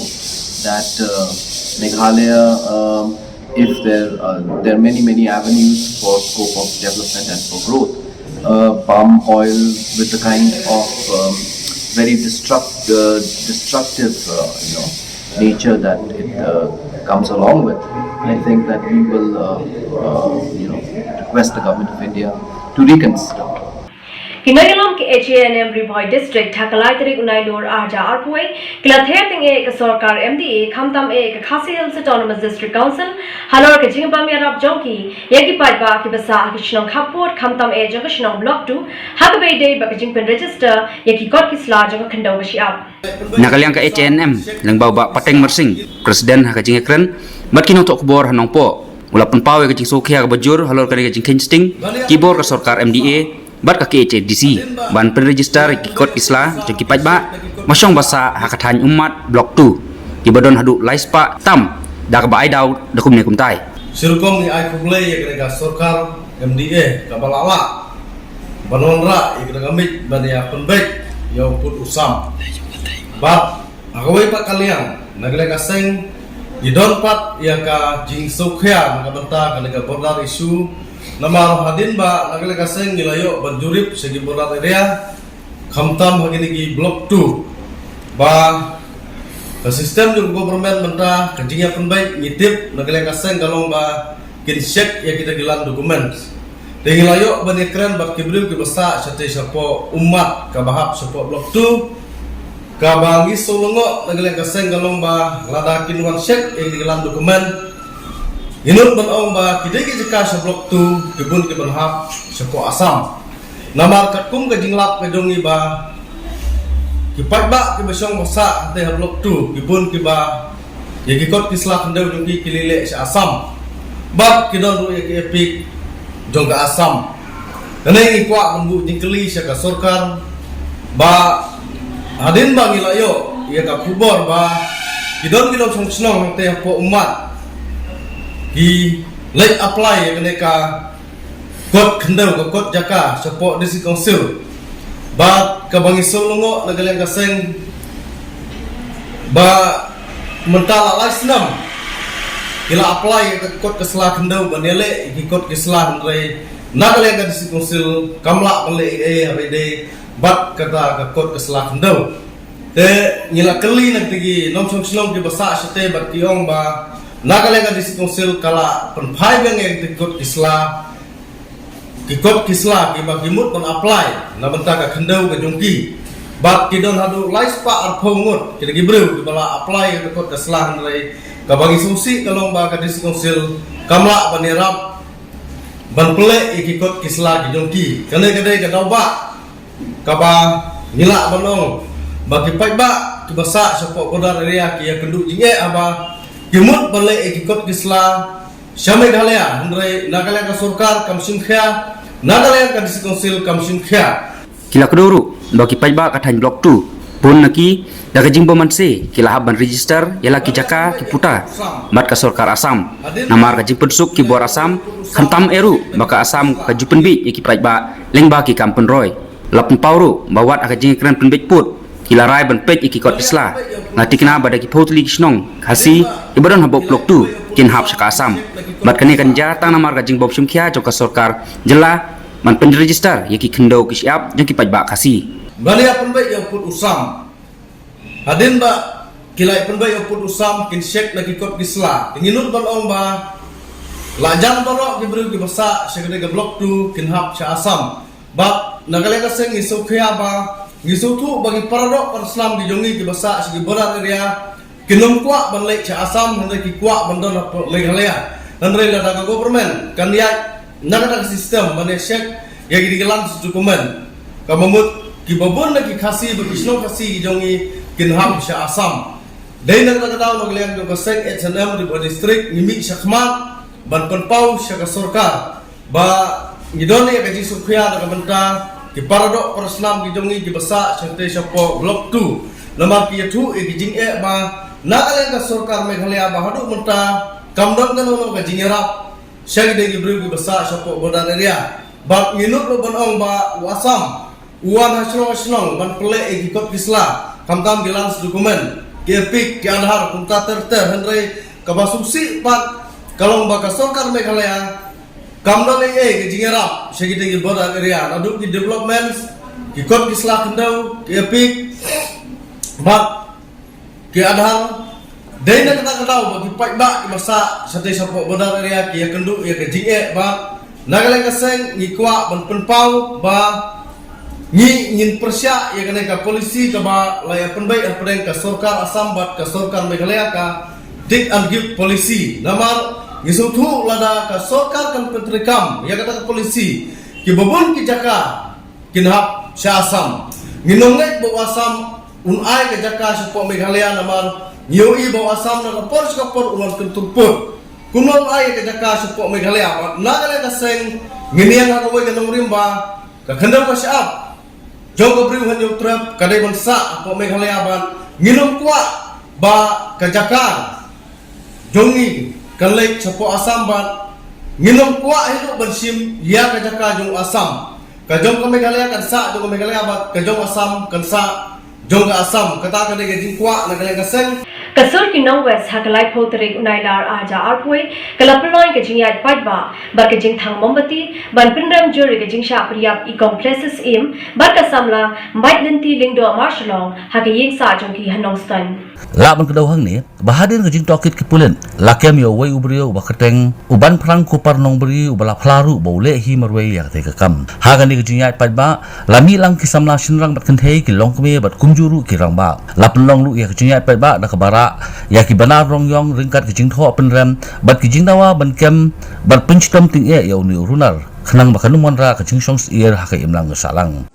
that uh, Meghalaya. Um, if there uh, there are many many avenues for scope of development and for growth. Uh, palm oil with the kind of um, very destruct, uh, destructive uh, you know nature that it uh, comes along with. I think that we will uh, uh, you know request the government of India to reconsider. Ki nongïalam ka H A N M Ri Bhoi District ha ka lai tarik u Nailur ar hajar arphew wei ki la ther tyngeh ïa ka sorkar M D A khamtam eh ïa ka Khasi Hills Autonomous District Council halor ka jingbym ïarap jong ki ïa ki paidbah kiba sah ha ka shnong khappud khamtam eh jong ka shnong Block two ha kaba ïadei bad ka jingpynregister ïa ki kot ki sla jong ka khyndew ka shyiap. Na ka liang ka H A N M, lyngba u Bah Pateng Marsing, President ha ka jingïakren bad ki nongthoh khubor ha Nongpoh, u la pynpaw ïa ka jingsngewkhia kaba jur halor kane ka jingkheiñ sting ki bor ka sorkar M D A bad ka K H A D C ban pynregister ïa ki kot ki sla jong ki paidbah ba shong ba sah ha ka thaiñ Ummat Block two kiba don haduh lai spah tam da kaba ai daw da kumne kumtai. Serokom ngi ai khublei ïa kane ka sorkar M D A kaba la lah ban wanrah ïa kane ka miej ban ïa pynbeit ïa u pud u sam. Bad ha kawei pat ka liang, na ka liang ka seng ngi don pat ïa ka jingsngewkhia na ka bynta kane ka border issue. Namar hadien ba na ka liang ka seng ngi la ïoh ban jurip sha ki border area, khamtam ha kine ki Block two, ba ka system jong ka government mynta ka jingïapynbeit ngi tip na ka liang ka seng ka long ba kin check ïa kita ki land documents. Te ngi la ïoh ban ïakren bad ki briew kiba sah shatei shapoh Ummat kaba hap shapoh Block two, kaba ngi shu lyngngoh na ka liang ka seng ka long ba lada kin wan check ïa ki land document, ngi nud ban ong ba ki dei ki jaka sha Block two ki bun ki ban hap shapoh Assam. Namar katkum ka jinglap ka jong ngi ba ki paidbah kiba shong ba sah hangtei ha Block two ki bun kiba ïa ki kot ki sla khyndew jong ki ki leit leh sha Assam. Bad ki don ruh ïa ki EPIC jong ka Assam. Kane ngi kwah ban buh jingkylli sha ka sorkar ba hadien ba ngi la ïoh ïa ka khubor ba ki don ki nongshong shnong hangtei hapoh Ummat ki leit apply ïa kane ka kot khyndew, ka kot jaka shapoh District Council. Bad kaba ngi shu lyngngoh na ka liang ka seng ba mynta la lai snem ki la apply ïa ka kot ka sla khyndew ban ïaleh ïa ki kot ki sla, hynrei na ka liang ka District Council kam lah ban leh ei ei haba ïadei bad kata ka kot ka sla khyndew. Te ngi la kylli na kita ki nongshong shnong kiba sah shatei bad ki ong ba na ka liang ka District Council ka la pynphai biang ïa kita ki kot ki sla, ki kot ki sla kiba ki mut ban apply na bynta ka khyndew ka jong ki. Bad ki don haduh lai spah arphew ngut kita ki briew kiba la apply ïa ka kot ka sla, hynrei kaba ngi sngewsih ka long ba ka District Council kam lah ban ïarap ban pynleh ïa ki kot ki sla ki jong ki. Kane ka dei ka daw ba kaba ngi lah ban ong ba ki paidbah kiba sah shapoh border area ki ïakynduh jingeh haba ki mut ban leh ïa ki kot ki sla sha Meghalaya, hynrei na ka liang ka sorkar kam shim khia, na ka liang ka District Council kam shim khia. Ki la kdew ruh ba ki paidbah ka thaiñ Block two bun na ki da ka jingbymmanse ki la hap ban register ïa la ki jaka ki puta bad ka sorkar Assam. Namar ka jingpynsuk ki bor Assam, khamtam eh ruh ba ka Assam ka ju pynbiej ïa ki paidbah lyngba ki kam pynroi. La pynpaw ruh ba wat ha ka jingkren pynbiej pud ki la rai ban peit ïa ki kot ki sla. Nga tikna ba da ki phew tylli ki shnong Khasi kiba don hapoh Block two kin hap sha ka Assam. Bad kane kan jia tang namar ka jingbym shim khia jong ka sorkar jylla ban pynregister ïa ki khyndew ki shyiap jong ki paidbah Khasi. Ban ïa pynbeit ïa u pud u sam. Hadien ba ki la pynbeit ïa u pud u sam kin check na ki kot ki sla. Te ngi nud ban ong ba la jan baroh ki briew kiba sah sha kane ka Block two kin hap sha Assam. Bad na ka liang ka seng ngi sngewkhia ba ngi sngewthuh ba ki paradoh parasnam ki jong ngi kiba sah sha ki border area kin ym kwah ban leit sha Assam, hynrei ki kwah ban don hapoh Meghalaya. Hynrei lada ka government kan ïaid na kata ka system ban ïa check ïa ki dei ki land document, ka mut kiba bun na ki Khasi bad ki shnong Khasi ki jong ngi kin hap sha Assam. Dei na kata ka daw na ka liang jong ka seng H A N M Ri Bhoi District ngi mih shakhmat ban pynpaw sha ka sorkar ba ngi don ïa ka jingsngewkhia na ka bynta ki paradoh parasnam ki jong ngi kiba sah shatei shapoh Block two. Namar ki ïathuh ïa ki jingeh ba na ka liang ka sorkar Meghalaya ba haduh mynta kam don kano kano ka jingïarap sha ki dei ki briew kiba sah shapoh border area. Bad ngi nud ruh ban ong ba u Assam u wan ha shnong ha shnong ban pynleh ïa ki kot ki sla, khamtam ki land document, ki EPIC, ki Aadhaar, kumta ter ter, hynrei kaba sngewsih pat ka long ba ka sorkar Meghalaya kam don ei ei ka jingïarap sha ki dei ki border area, naduh ki developments, ki kot ki sla khyndew, ki EPIC bad ki Aadhaar. Dei na kata ka daw ba ki paidbah kiba sah shatei shapoh border area ki ïakynduh ïa ka jingeh. Bad na ka liang ka seng ngi kwah ban pynpaw ba Ngi ngin pyrshah ïa kane ka policy kaba la ïa pynbeit hapdeng ka sorkar Assam bad ka sorkar Meghalaya, ka take and give policy. Namar ngi sngewthuh lada ka sorkar kan pyntreikam ïa kata ka policy, kiba bun ki jaka kin hap sha Assam. Ngin ym ngeit ba u Assam un ai ka jaka shapoh Meghalaya, namar ngi ïohi ba u Assam na ka por sha ka por u wan kyntur put. Kumno un ai ka jaka shapoh Meghalaya? Bad na kane ka seng ngin ïeng ha kawei ka nongrim ba ka khyndew ka shyiap jong ka Bri u Hynñiewtrep ka dei ban sah hapoh Meghalaya, bad ngin ym kwah ba ka jaka jong ngi kan leit shapoh Assam, bad ngin ym kwah hi ruh ban shim ïa ka jaka jong Assam. Ka jong ka Meghalaya kan sah jong ka Meghalaya, bad ka jong Assam kan sah jong ka Assam. Kata ka dei ka jingkwah na kane ka seng. Ka sur ki nongwest ha ka laiphew tarik u Nailar arhajar arphew wei ka la pynlong ka jingïaid paidbah bad ka jingthang mombati ban pynrem jur ïa ka jingshah pynïap i Kong Blessed Syiem bad ka samla Maitlynti Lyngdoh Marshallong ha ka ïing sah jong ki ha Nongstoiñ. Lah ban kdew hangne ba hadien ka jingtohkit ki pulit, la kem ïa uwei u briew uba kyrteng u Banphrang Kupar Nongbri, uba la phla ruh ba u leh hi marwei ïa katei ka kam. Ha kane ka jingïaid paidbah la mih lang ki samla shynrang bad kynthei, ki longkmie bad kumjuh ruh ki rangbah. La pynlong ruh ïa ka jingïaid paidbah da kaba rah ïa ki banner rong ïong ryngkat ki jingthoh pynrem bad ki jingdawa ban kem bad pynshitom tyngeh ïa une u runar, khnang ba kan ym wanrah ka jingshong syier ha ka imlang ka sahlang.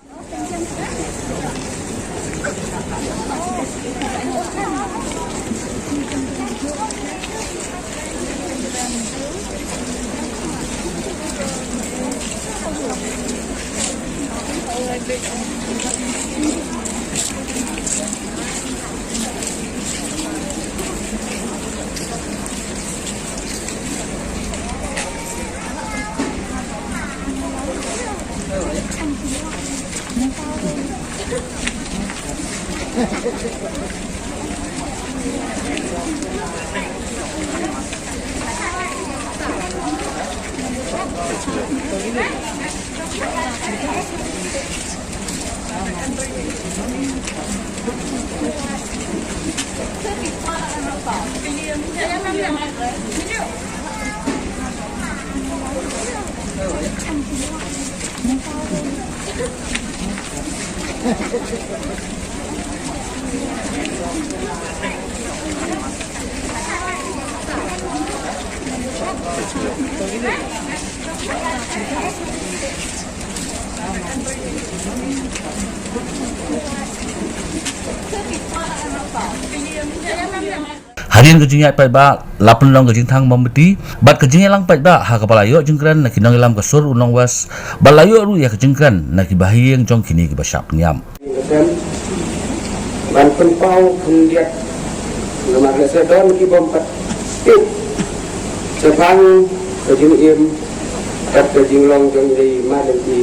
Hadien ka jingïaid paidbah la pynlong ka jingthang mombati bad ka jingïalang paidbah ha kaba la ïoh jingkren na ki nongïalam ka sur u nongwest bad la ïoh ruh ïa ka jingkren na ki bahaïing jong kine kiba shah pynïap. Ban pynpaw khyndiat namar lehse don ki bym pat tip shaphang ka jingim bad ka jinglong jong i Maitlynti.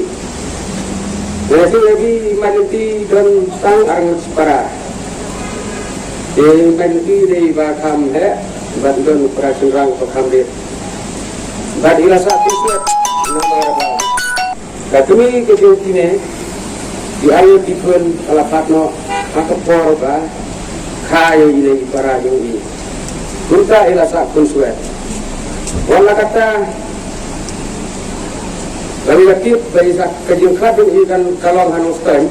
Lehse i Maitlynti don tang arngut shipara. I Maitlynti dei ba kham heh bad don para shynrang ba kham rit. Bad i la sah pynsuet namar ba ka kmie ka jong kine ki arngut ki khun ka la phah noh ha ka por ba kha ïa ine i para jong i. Kumta i la sah pynsuet. Wat la katta ba i la tip ba i sah ka jingkhlad jong i kan ka long ha Nongstoiñ.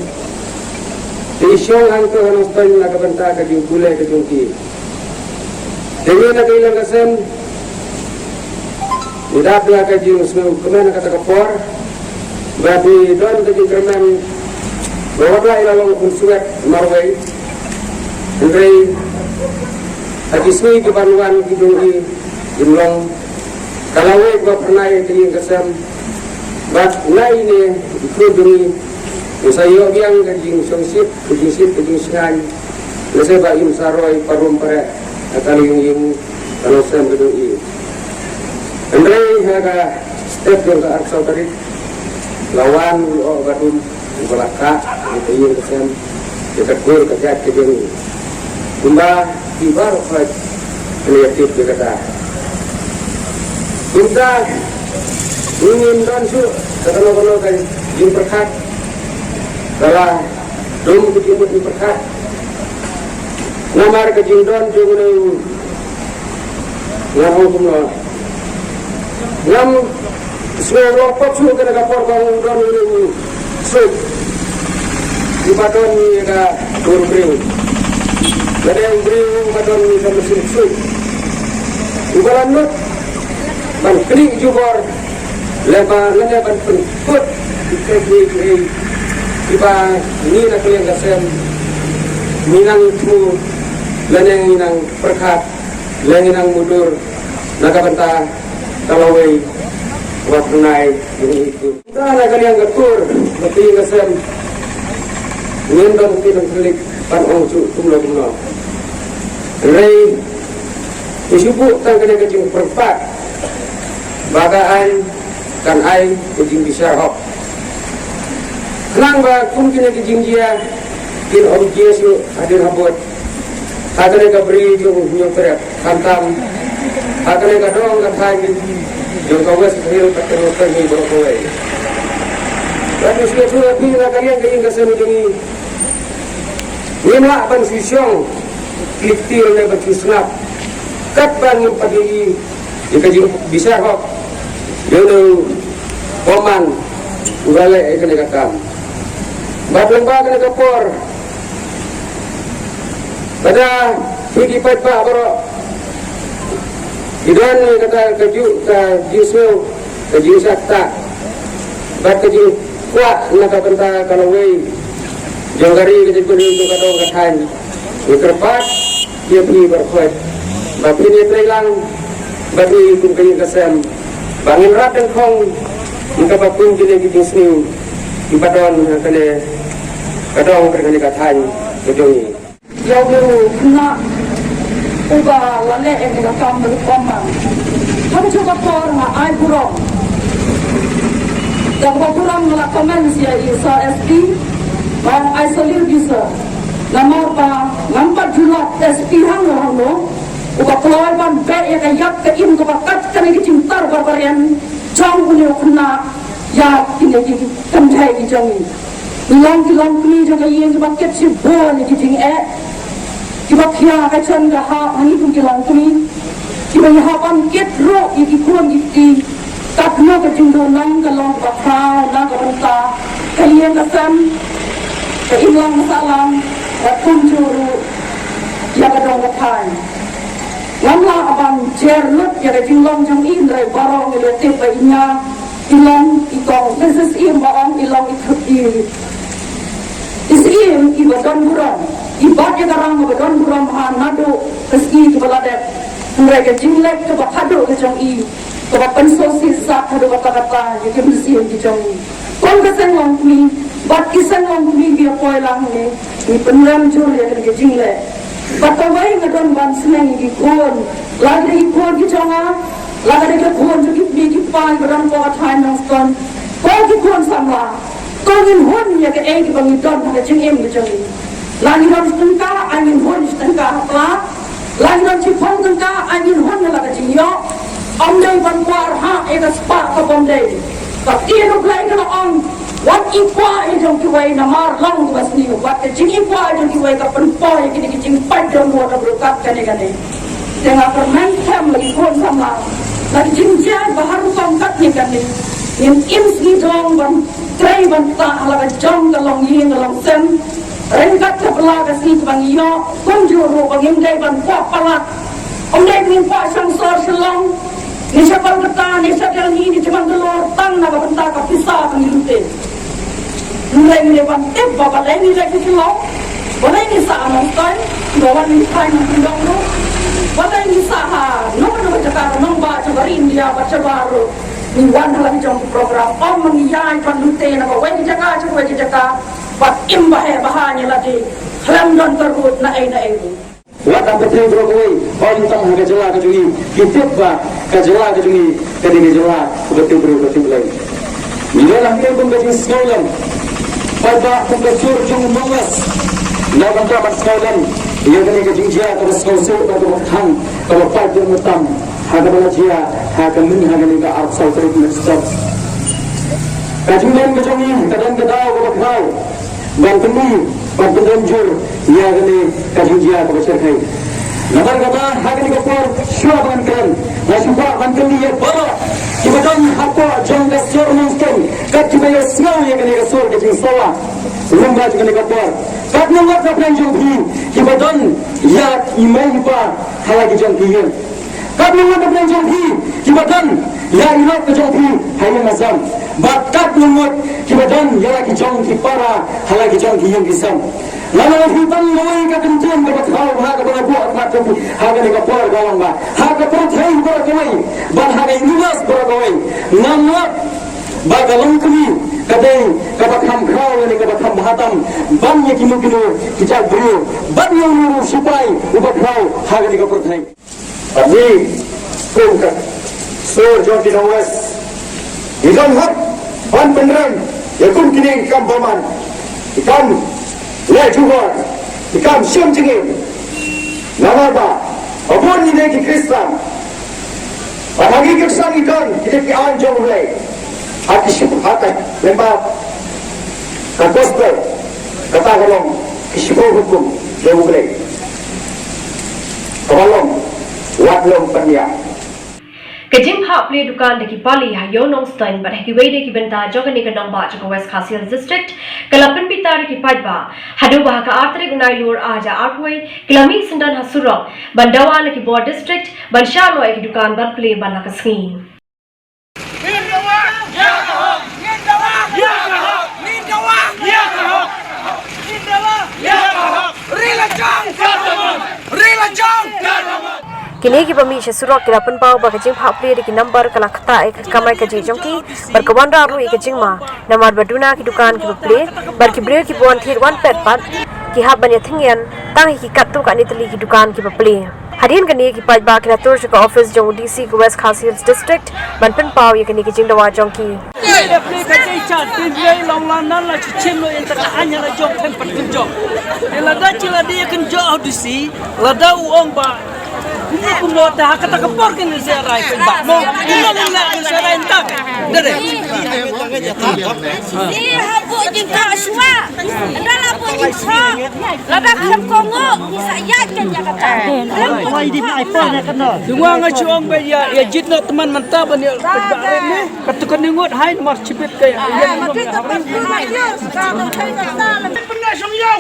Te i shong hangto ha Nongstoiñ na ka bynta ka jingpule ka jong ki. Te ïa na ka ïing ka sem i dap ïa ka jingsngewkmen ha kata ka por ba i don ka jingkyrmen ba wat la i la long pynsuet marwei. Hynrei ha ki sngi ki ban wan ki jong i, i long ka lawei ba pynai ka ïing ka sem. Bad na ine i khun jong i, i sa ïoh biang ka jingsngewsih, ka jingsih, ka jingsngewsih. Lehse ba im sa roi parum pyrshah ha ka liang ïing ka long sem ka jong i. Hynrei ha ka step jong ka arphew saw tarik la wan u ïoh ba dum ba la kah ïa ka ïing ka sem, ïa ka kur ka jait ka jong i. Kumba ki baroh ka la tip ïa kata. Kumta ngim don shuh kano kano ka jingpyrkhat. Ka la dum ka jingmut jingpyrkhat. Namar ka jingdon jong une u, nga ong kumno, ngam sngew ruh pat shuh kane ka por ba u don une u suk. Uba don ïa ka dur briew. Lada u briew uba don ïa ka mynsiem ksuid, uba la nud ban knieh jubor, lada, lada ban pynkut ïa kiei kiei kiba ngi na ka liang ka sem ngi nang ïathuh lane ngi nang pyrkhat lane ngi nang mudui na ka bynta ka lawei wa tnai. Ïa ngi. Ka na ka liang ka kur, ka phi ka sem. Ngin don ki nang klik ban ong shuh kumno kumno. Hynrei ngi shu buh tang kane ka jingpyrkhat ba ka aiñ kan ai ka jingbishar hok. Khnang ba kum kine ki jingjia kin ym jia shuh hadien habud ha kane ka bri jong Hynñiewtrep, khamtam ha kane ka dong ka thaiñ jong ka West Khasi Hills bad ka Hynñiewtrep hi baroh kawei. Bad ngi sngewthuh ïa phi na ka liang ka ïing ka sem jong ngi, ngim lah ban shu shong ki kti ne ban shu sngap katba ngim pat ïohi ïa ka jingbishar hok jong u Bowman uba leh ïa kane ka kam. Bad lyngba kane ka por, lada phi ki paidbah baroh ki don ïa kata ka ju, ka jingsngew, ka jingshah ktah bad ka jingkwah na ka bynta ka lawei jong ka ri, ka jingkyrkhu jong ka dong ka thaiñ, ngi kyrpad ïa phi baroh khoit ba phin ïatreilang bad ngi kum ka ïing ka sem ba ngin rat dyngkhong ïa kaba kum kine ki jingsniew kiba don ha kane ka dong, ha kane ka thaiñ ka jong ngi. Ïa u khynnah uba la leh ïa ka kam ba kum man. Ha kajuh ka por nga ai burom. Da kaba burom nga la comment ïa i Sir S P, ba nga ai salute ïa i Sir. Namar ba ngam pat ju lap S P hangno hangno uba kloi ban beh ïa ka ïap ka im kaba kat kane ka jingtar barbarian jong une u khynnah ïa kine ki kynthei ki jong ngi. Ngi long ki longkmie jong ka ïing kiba kit shibun ïa ki jingeh, kiba khia ka jan ka hap ha ngi kum ki longkmie, kiba ngi hap ban kit ruh ïa ki khun ki kti. Katno ka jingduh nong ka long kaba khraw na ka bynta ka ïing ka sem, ka imlang ka sahlang, bad kumjuh ruh ïa ka dong ka thaiñ. Ngam lah ban jer lut ïa ka jinglong jong i, hynrei baroh ngi la tip ba i Nia i long i kong, Mrs Im ba ong i long i, i, i Syiem iba don burom, i bat ïa ka rang ba don burom ha naduh ka sngi kaba la dep. Hynrei ka jingleh kaba khadduh ka jong i kaba pynsngewsih sat haduh katta katta ïa ki mynsiem ki jong i. Kum ka seng longkmie bad ki seng longkmie kiba poi lang ne, ngi pynrem jur ïa kane ka jingleh. Bad kawei nga don ban sneng ïa ki khun, la ki dei ki khun ki jong nga, la ki dei ki khun jong ki kmie ki kpa kiba don hapoh ka thaiñ Nongstoiñ. Ko ki khun samla, to ngin hun ïa kaei kaba ngi don ha ka jingim ka jong ngi. La ngi don shi tyngka, ai ngin hun shi tyngka ha pla. La ngi don shiphew tyngka, ai ngin hun ïa la ka jingïoh. Ym dei ban kwah rhah ïa ka spah ka bym dei. Ka ktien U Blei ka la ong, wat ïeh kwah ïa jong kiwei namar long kaba sniew, bad ka jingïeh kwah ïa jong kiwei ka pynpoi ïa kine ki jingpait dohnud ha ka briew kat kane kane. Te nga kyrmen skhem la ki khun samla, la ki jingjia ba har rukom katne katne, ngin im sngi dong ban trei ban ktah ha la ka jong ka longïing ka longsem. Ryngkat ka pla ka sngi kaba ngi ïoh, kumjuh ruh ba ngim dei ban kwah palat. Ym dei ba ngin kwah shong sor Shillong, ne sha Kolkata, ne sha Delhi, ne sha Bangalore tang na ka bynta ka pisa ba ngi lute. Hynrei ngi dei ban tip ba balei ngi leit sha Shillong, balei ngi sah ha Nongstoiñ, ba wan ngi phai nongkyndong ruh, balei ngi sah ha nongno nongno ka jaka ka nongbah jong ka ri India bad shabar ruh. Ngi wan ha la ki jong ki program, ym ngi ïaid ban lute na kawei ka jaka sha kawei ka jaka. Bad im ba heh ba haiñ ïa lade khlem don ka rud na ei na ei ruh. Wat ap pyrthei baroh kawei, ym tang ha ka jylla ka jong ngi, ki tip ba ka jylla ka jong ngi ka dei ka jylla kaba tip briew kaba tip Blei. Ngi don hangne kum ka jingsngewlem, paidbah, kum ka jhur jong u Nongwest, na ka bynta ban sngewlem ïa kane ka jingjia kaba sngewsih bad kaba kthang kaba paid jong u tam. Ha kaba la jia ha ka myn, ha kane ka arphew saw tarik Mynstep. Ka jinglong ka jong ngi ka don ka daw kaba khraw ban kylli, ban pynrem jur ïa kane ka jingjia kaba shyrkhei. Namar kata ha kane ka por shuwa ban kren, nga shu kwah ban kylli ïa baroh kiba don hapoh jong ka sor Nongstoiñ. Kat kiba ïohsngew ïa kane ka sur ka jingsawa lyngba jong kane ka por. Katno ngut na pdeng jong phi kiba don ïa i mei i pa ha la ki jong ki ïing. Katno ngut na pdeng jong phi kiba don ïa i lok ka jong phi ha ïing ha sem. Bad katno ngut kiba don ïa la ki jong ki para ha la ki jong ki ïing ki sem. Lada phi don kawei ka kyntien kaba khraw ha kaba la buh ha ka por, ha kane ka por ka long ba ha ka pyrthei baroh kawei bad ha ka universe baroh kawei, ngam lap ba ka longkmie ka dei kaba kham khraw lane kaba kham bha tam ban ïa kino kino ki jaitbynriew ban ïa uno uno u sipai uba khraw ha kane ka pyrthei. Bad ngi kum ka sur jong ki nong West, ngi don hok ban pynrem ïa kum kine ki kam bymman, ki kam leh jubor, ki kam shim jingim. Namar ba ba bun ngi dei ki Khristan, bad ha ngi ki Khristan ngi don ki dei ki aiñ jong U Blei. Ha ki ship ha ka lyngba ka gospel, kata ka long ki shiphew hukum jong U Blei. Kaba long, wat lum pynïap. Ka jingphah plie dukan da ki pali ha Ïew Nongstoiñ bad ha kiwei de ki bynta jong kane ka nongbah jong ka West Khasi Hills District ka la pynbitar ïa ki paidbah. Haduh ba ha ka ar tarik u Nailur ar hajar arphew wei ki la mih syndon ha surok ban dawa na ki bor district ban shah noh ïa ki dukan ban plie ban la ka sngi. Kine kiba mih sha surok ki la pynpaw ba ka jingphah plie da ki number ka la ktah ïa ka kamai kajih jong ki bad ka wanrah ruh ïa ka jingma, namar ba duna ki dukan kiba plie bad ki briew kiba wan thied wan pet pat ki hap ban ïa thyngian tang hi ki katto katne tylli ki dukan kiba plie. Hadien kane ki paidbah ki la tur sha ka office jong u D C ka West Khasi Hills District ban pynpaw ïa kane ka jingdawa jong ki. Lada ki la dei kynjoh ha u D C, lada u ong ba kumno kumno te ha kata ka por kin sa rai pynbah mo. Kin sa rai kin sa rai ntang. Dere. Ni ha bu jingkah shuwa. Ynda la bu jingkah. Lada khlem kohnguh ngi sa ïaid kan ïa kata. Khlem kohnguh. Dungwa nga shu ong ba ïa, ïa jied noh tymmen mynta ban ïa pynbah rim ne. Kata ka ningut hai namar shibit ka ïa. Pynbah shong ïew.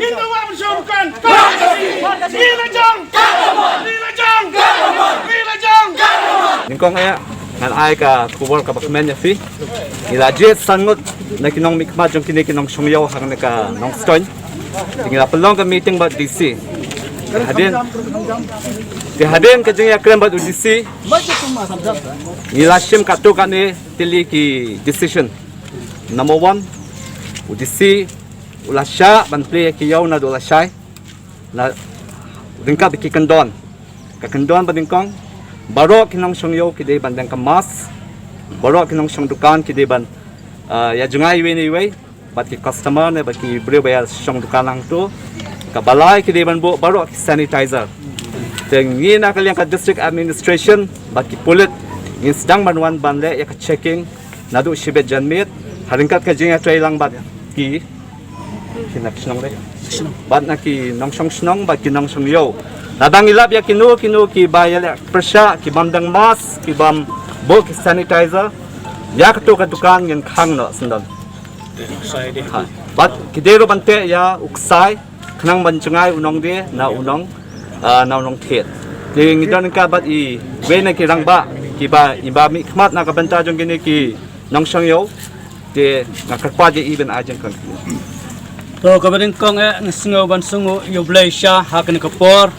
Ngin dawa ban shong kan. Ni la jong. Ni la jong. Ni la jong. Nyngkong eh ngan ai ka khubor kaba kmen ïa phi. Ngi la jied san ngut na ki nongmihkhmat jong kine ki nongshong ïew hangne ha Nongstoiñ. Te ngi la pynlong ka meeting bad D C. Te hadien, te hadien ka jingïakren bad u D C, ngi la shim katto katne tylli ki decision. Number one, u D C u la shah ban plie ïa ki ïew naduh lashai. Na ryngkat bad ki kyndon. Ka kyndon ba nyngkong, baroh ki nongshong ïew ki dei ban don ka mask. Baroh ki nongshong dukan ki dei ban, ah, ïa jngai iwei na iwei bad ki customer ne bad ki briew ba ïa shong dukan hangto. Kaba lai ki dei ban buh baroh ki sanitizer. Te ngi na ka liang ka district administration bad ki pulit ngin sdang ban wan ban leh ïa ka checking naduh shibit janmiet ha ryngkat ka jingïatreilang bad ki, ki na ki shnong de, bad na ki nongshong shnong bad ki nongshong ïew. Lada ngi lap ïa kino kino kiba ïaleh pyrshah, ki bym don mask, ki bym buh ki sanitizer, ïa kato ka dukan ngin khang noh syndon. Ha. Bad ki dei ruh ban teh ïa u ksai khnang ban jngai u nongdie na u nong, ah, na u nongthied. Te ngi don ryngkat bad iwei na ki rangbah kiba, iba mihkhmat na ka bynta jong kine ki nongshong ïew. Te nga kyrpad ïa i ban ai jingkren. To kaba nyngkong eh nga sngew ban sngewnguh ïa U Blei sha ha kane ka por.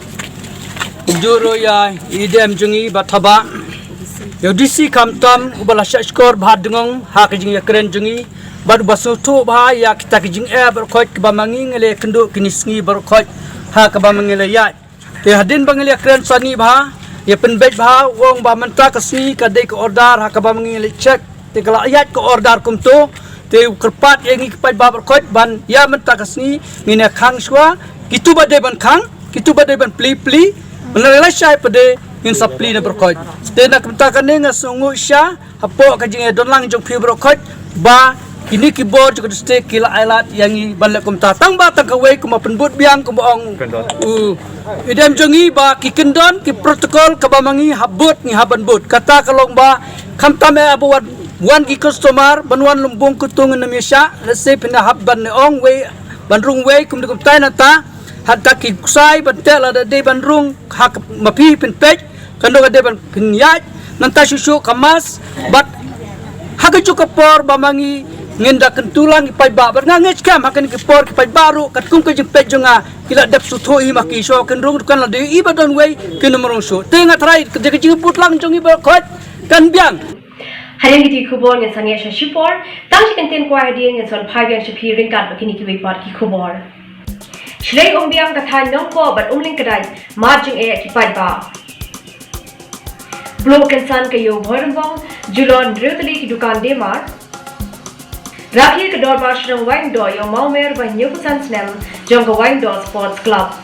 Kumjuh ruh ïa i dem jong ngi ba thaba ïa u D C khamtam uba la shah shkor bha dngong ha ka jingïakren jong ngi bad uba sngewthuh bha ïa kita ki jingeh baroh khoit kaba ma ngi ngi la ïakynduh kine sngi baroh khoit ha kaba ma ngi la ïaid. Te hadien ba ngi la ïakren sani bha, ïa pynbeit bha, u ong ba mynta ka sngi ka dei ka order ha kaba ma ngi la check. Te ka la ïaid ka order kumto. Te u kyrpad ïa ngi ki paidbah baroh khoit ban ïa mynta ka sngi ngin ïa khang shuwa. Kito ba dei ban khang, kito ba dei ban plie plie. Ban la lashai pat de ngin sa plie na baroh khoit. Te na ka bynta kane nga sngewnguh sha hapoh ka jingïadonlang jong phi baroh khoit ba kine ki bor jong ka district ki la ai lad ïa ngi ban leh kumta. Tang ba tang kawei kumba pynbud biang kumba ong u, i dem jong ngi ba ki kyndon ki protocol kaba ma ngi hap bud ngi hap ban bud. Kata ka long ba khamtam eh ba wan Wan ki customer ban wan lumbung kutung na misha, lehse phin hap ban ong wei, ban rung wei kum dei kumtai nata. Hata ki ksai ban teh lada dei ban rung ha ka ma phi phin peit, kano ka dei ban phin ïaid, nangta shuh shuh ka mask, bad ha ka juk ka por ba ma ngi ngin da kyntu lang ki paidbah, bad nga ngeit skhem ha kane ki por ki paidbah ruh katkum ka jingpeit jong nga ki la dep sngewthuh hi ma ki, shuh kin rung dukan lada i ba don wei kin ym rung shuh. Te nga tharai ka jingput lang jong i ba khot kan biang. Hadien kiti ki khubor ngin sa neh sha shipor, tang shi kyntien kwai hadien ngin sa phai biang sha phi ryngkat bad kine kiwei pat ki khubor. Shlei Umbiang ka thaiñ Nongpoh bad Umlyngkdait mad jingeh ki paidbah. Bloh kynsan ka ïew Bhoirymbong, julor hynriew tylli ki dukan Dewmar. Rakhe ka dorbar shnong Waingdoh ïa u mawmer ba hynñiewphew san snem jong ka Waingdoh Sports Club.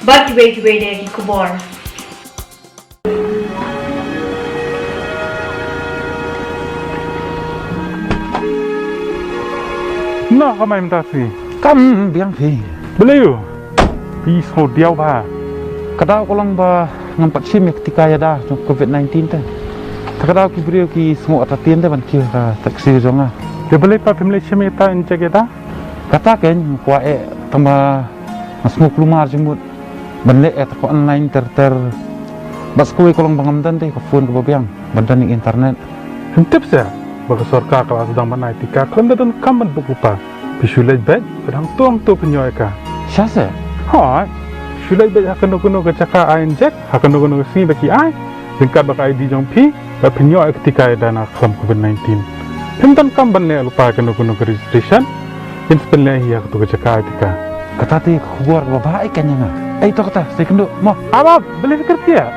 Bad kiwei kiwei de ki khubor. Noh ka mai mynta sngi. Kam biang phi. Balei u? Phi sngew diaw bha. Ka daw ka long ba ngam pat shim ïa ka tika ïada jong covid nineteen te. Te ka daw ki briew ki sngew artatien te ban kiew ha ka taxi jong nga. Te balei pat phim leit shim ïa ka injek ïada? Kata kein nga kwah eh tang ba nga sngew kulmar jingmut ban leh ïa kata ka online ter ter. Bad sa kawei ka long ba ngam don te ka phone kaba biang ban don ïa ka internet. Phim tip seh ba ka sorkar ka la sdang ban ai tika khlem da donkam ban book lypa. Phi shu leit beit bad hangto hangto phin ïoh ïa ka. Shisha seh? Hooid. Shu leit beit ha kano kano ka jaka ai injek, ha kano kano ka sngi ba ki ai, ryngkat bad ka I D jong phi, bad phin ïoh ïa ka tika ïada na ka khlam covid nineteen. Phim donkam ban leh lypa kano kano ka registration. Kin sa pynleh hi ha kato ka jaka ai tika. Kata te ka khubor kaba bha ïa ka ïa nga. Ei to kata, sa ïakynduh mo. Haba balei phi kyrkieh?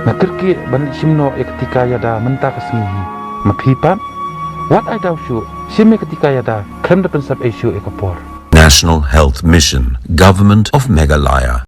Nga kyrkieh ban leit shim noh ïa ka tika ïada mynta ka sngi hi. Ma phi pat, wat ai daw shuh, shim ïa ka tika ïada khlem da pynsep ei shuh ïa ka por. National Health Mission, Government of Meghalaya.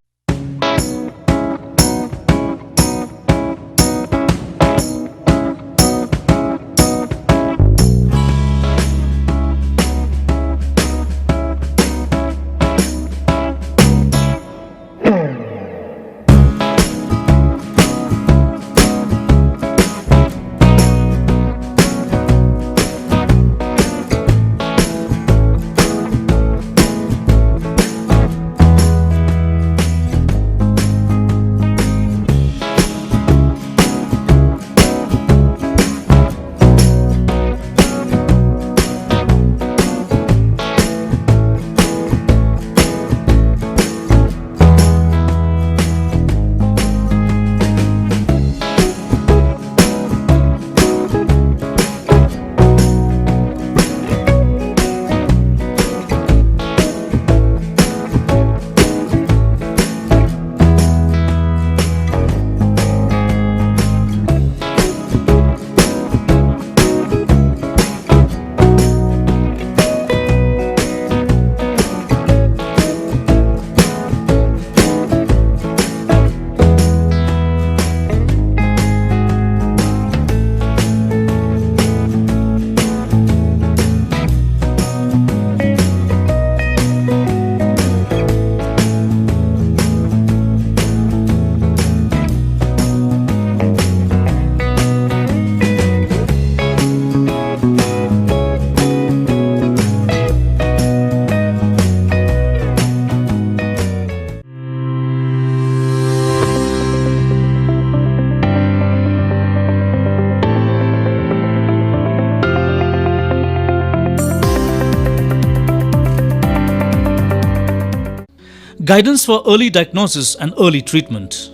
Guidance for early diagnosis and early treatment.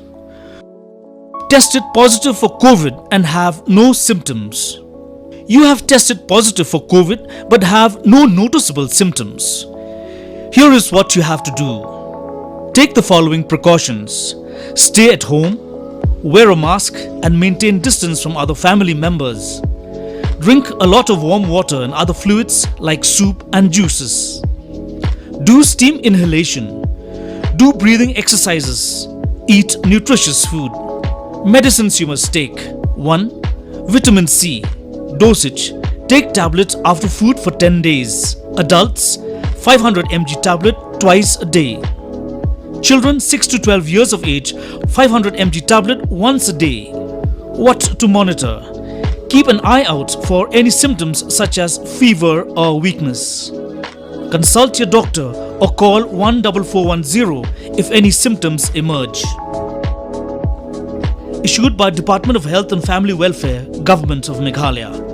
Tested positive for covid and have no symptoms. You have tested positive for covid but have no noticeable symptoms. Here is what you have to do. Take the following precautions. Stay at home, wear a mask, and maintain distance from other family members. Drink a lot of warm water and other fluids like soup and juices. Do steam inhalation. Do breathing exercises. Eat nutritious food. Medicines you must take. One, vitamin C. Dosage: take tablets after food for ten days. Adults, five hundred M G tablet twice a day. Children six to twelve years of age, five hundred M G tablet once a day. What to monitor? Keep an eye out for any symptoms such as fever or weakness. Consult your doctor or call one four four one zero if any symptoms emerge. Issued by Department of Health and Family Welfare, Government of Meghalaya.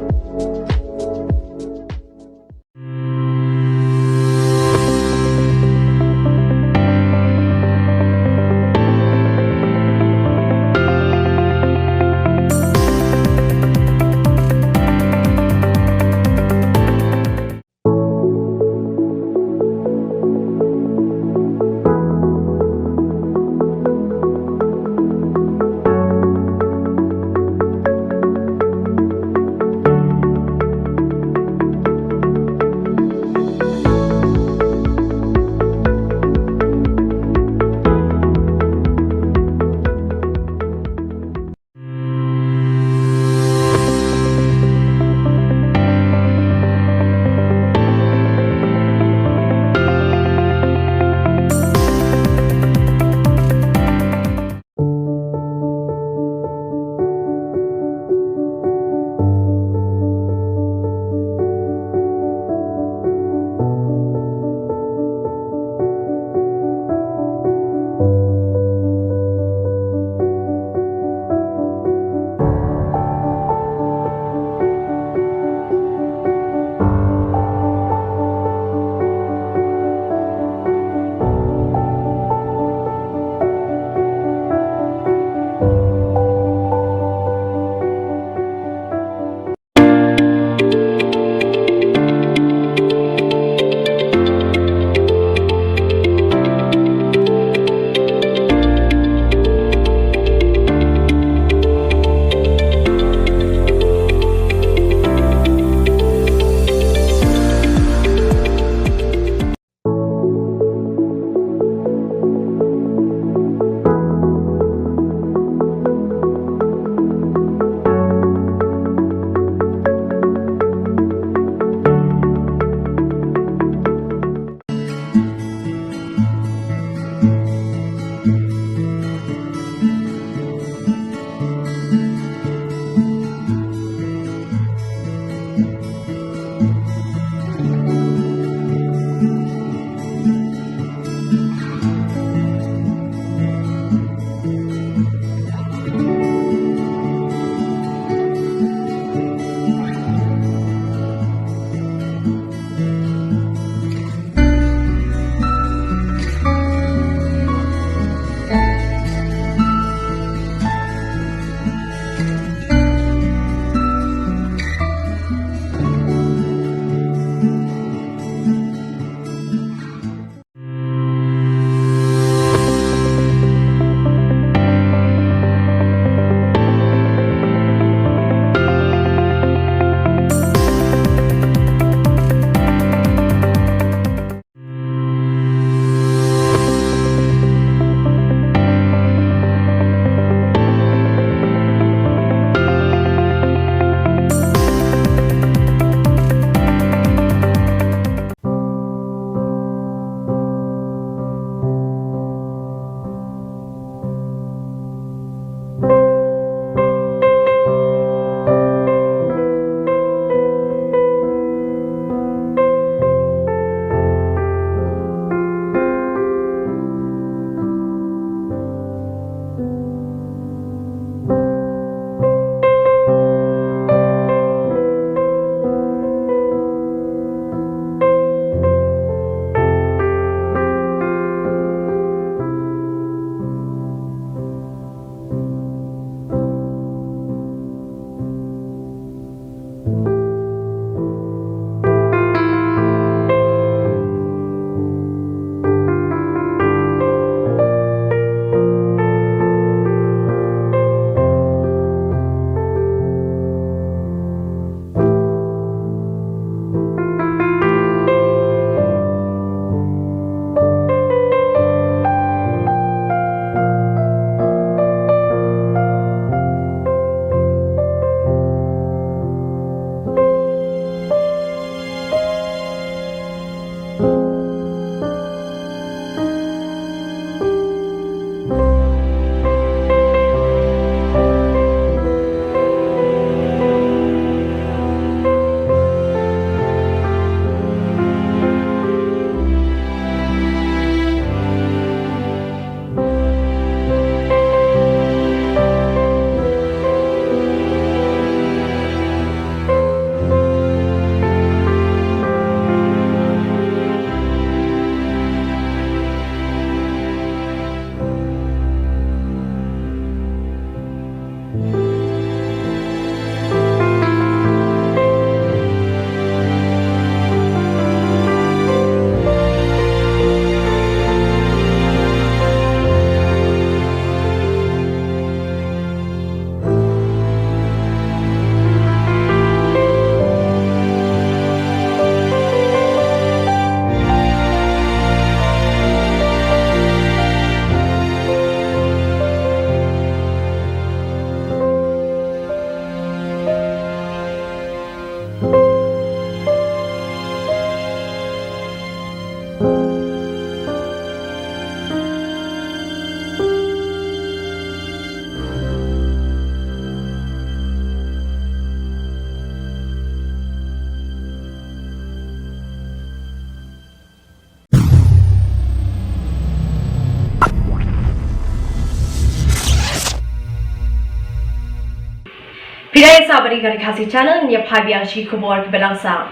Te sa bad ka Ri Khasi Channel, ngi ïa phai biang sha ki khubor kiba dang sah.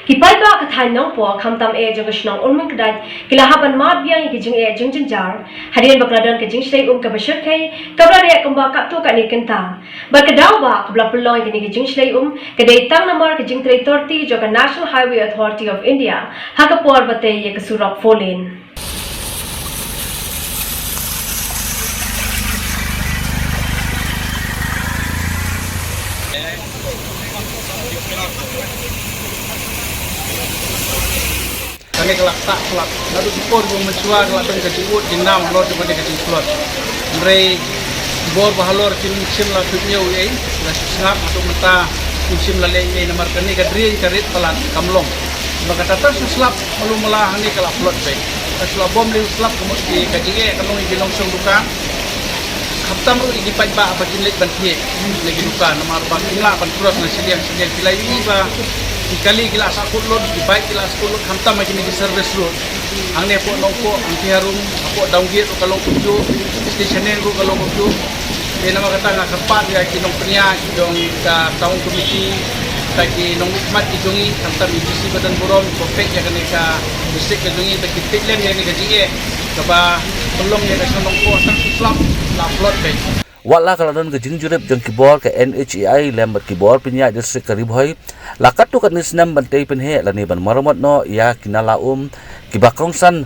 Ki paidbah ka thaiñ Nongpoh khamtam eh jong ka shnong Umlyngkdait ki la hap ban mad biang ïa ki jingeh jingjynjar hadien ba ka la don ka jingshlei um kaba shyrkhei kaba la rieh kumba katto katne kynta. Bad ka daw ba kaba la pynlong ïa kine ki jingshlei um ka dei tang namar ka jingtrei torti jong ka National Highway Authority of India ha ka por ba tei ïa ka surok four lane. Kane ka la ktah palat. Naduh ki por ba mynshuwa ka la don ka jingud jingnam halor jong kane ka jingtlot. Hynrei bor ba halor kim shym la pynñiew ei, la sngap haduh mynta kim shym la leh ei namar kane ka drain ka rit palat kam long. Ba kata tang shu slap malu mala hangne ka la plot beit. Ka shu la bom liu slap ka mut ki ka jingeh ka long ïa ki nongshong dukan. Khamtam ruh ïa ki paidbah ba kin leit ban thied na ki dukan namar ba kim lah ban cross na shiliang shiliang ki la ïohi ba ki kali ki la sah kut lut, ki bike ki la sah kut lut khamtam ha kine ki service road. Hangne hapoh Nongpoh, Angki Harum, hapoh Downgate ruh ka long kumjuh, Station Neng ruh ka long kumjuh. Te namar kata nga kyrpad ïa ki nongpynïaid jong ka town committee, bad ki nongmihkhmat ki jong ngi, khamtam ïa ki C ba don burom, ba peit ïa kane ka district ka jong ngi, ba ki peit lem ïa kane ka jingeh kaba pynlong ïa ka shnong Nongpoh tang shu slap, la plot beit. Wat la ka la don ka jingjurip jong ki bor ka N H A I lem bad ki bor pynïaid district ka Ri Bhoi, la katto katne snem ban tei pynheh lane ban maramot noh ïa ki nala um kiba kongsan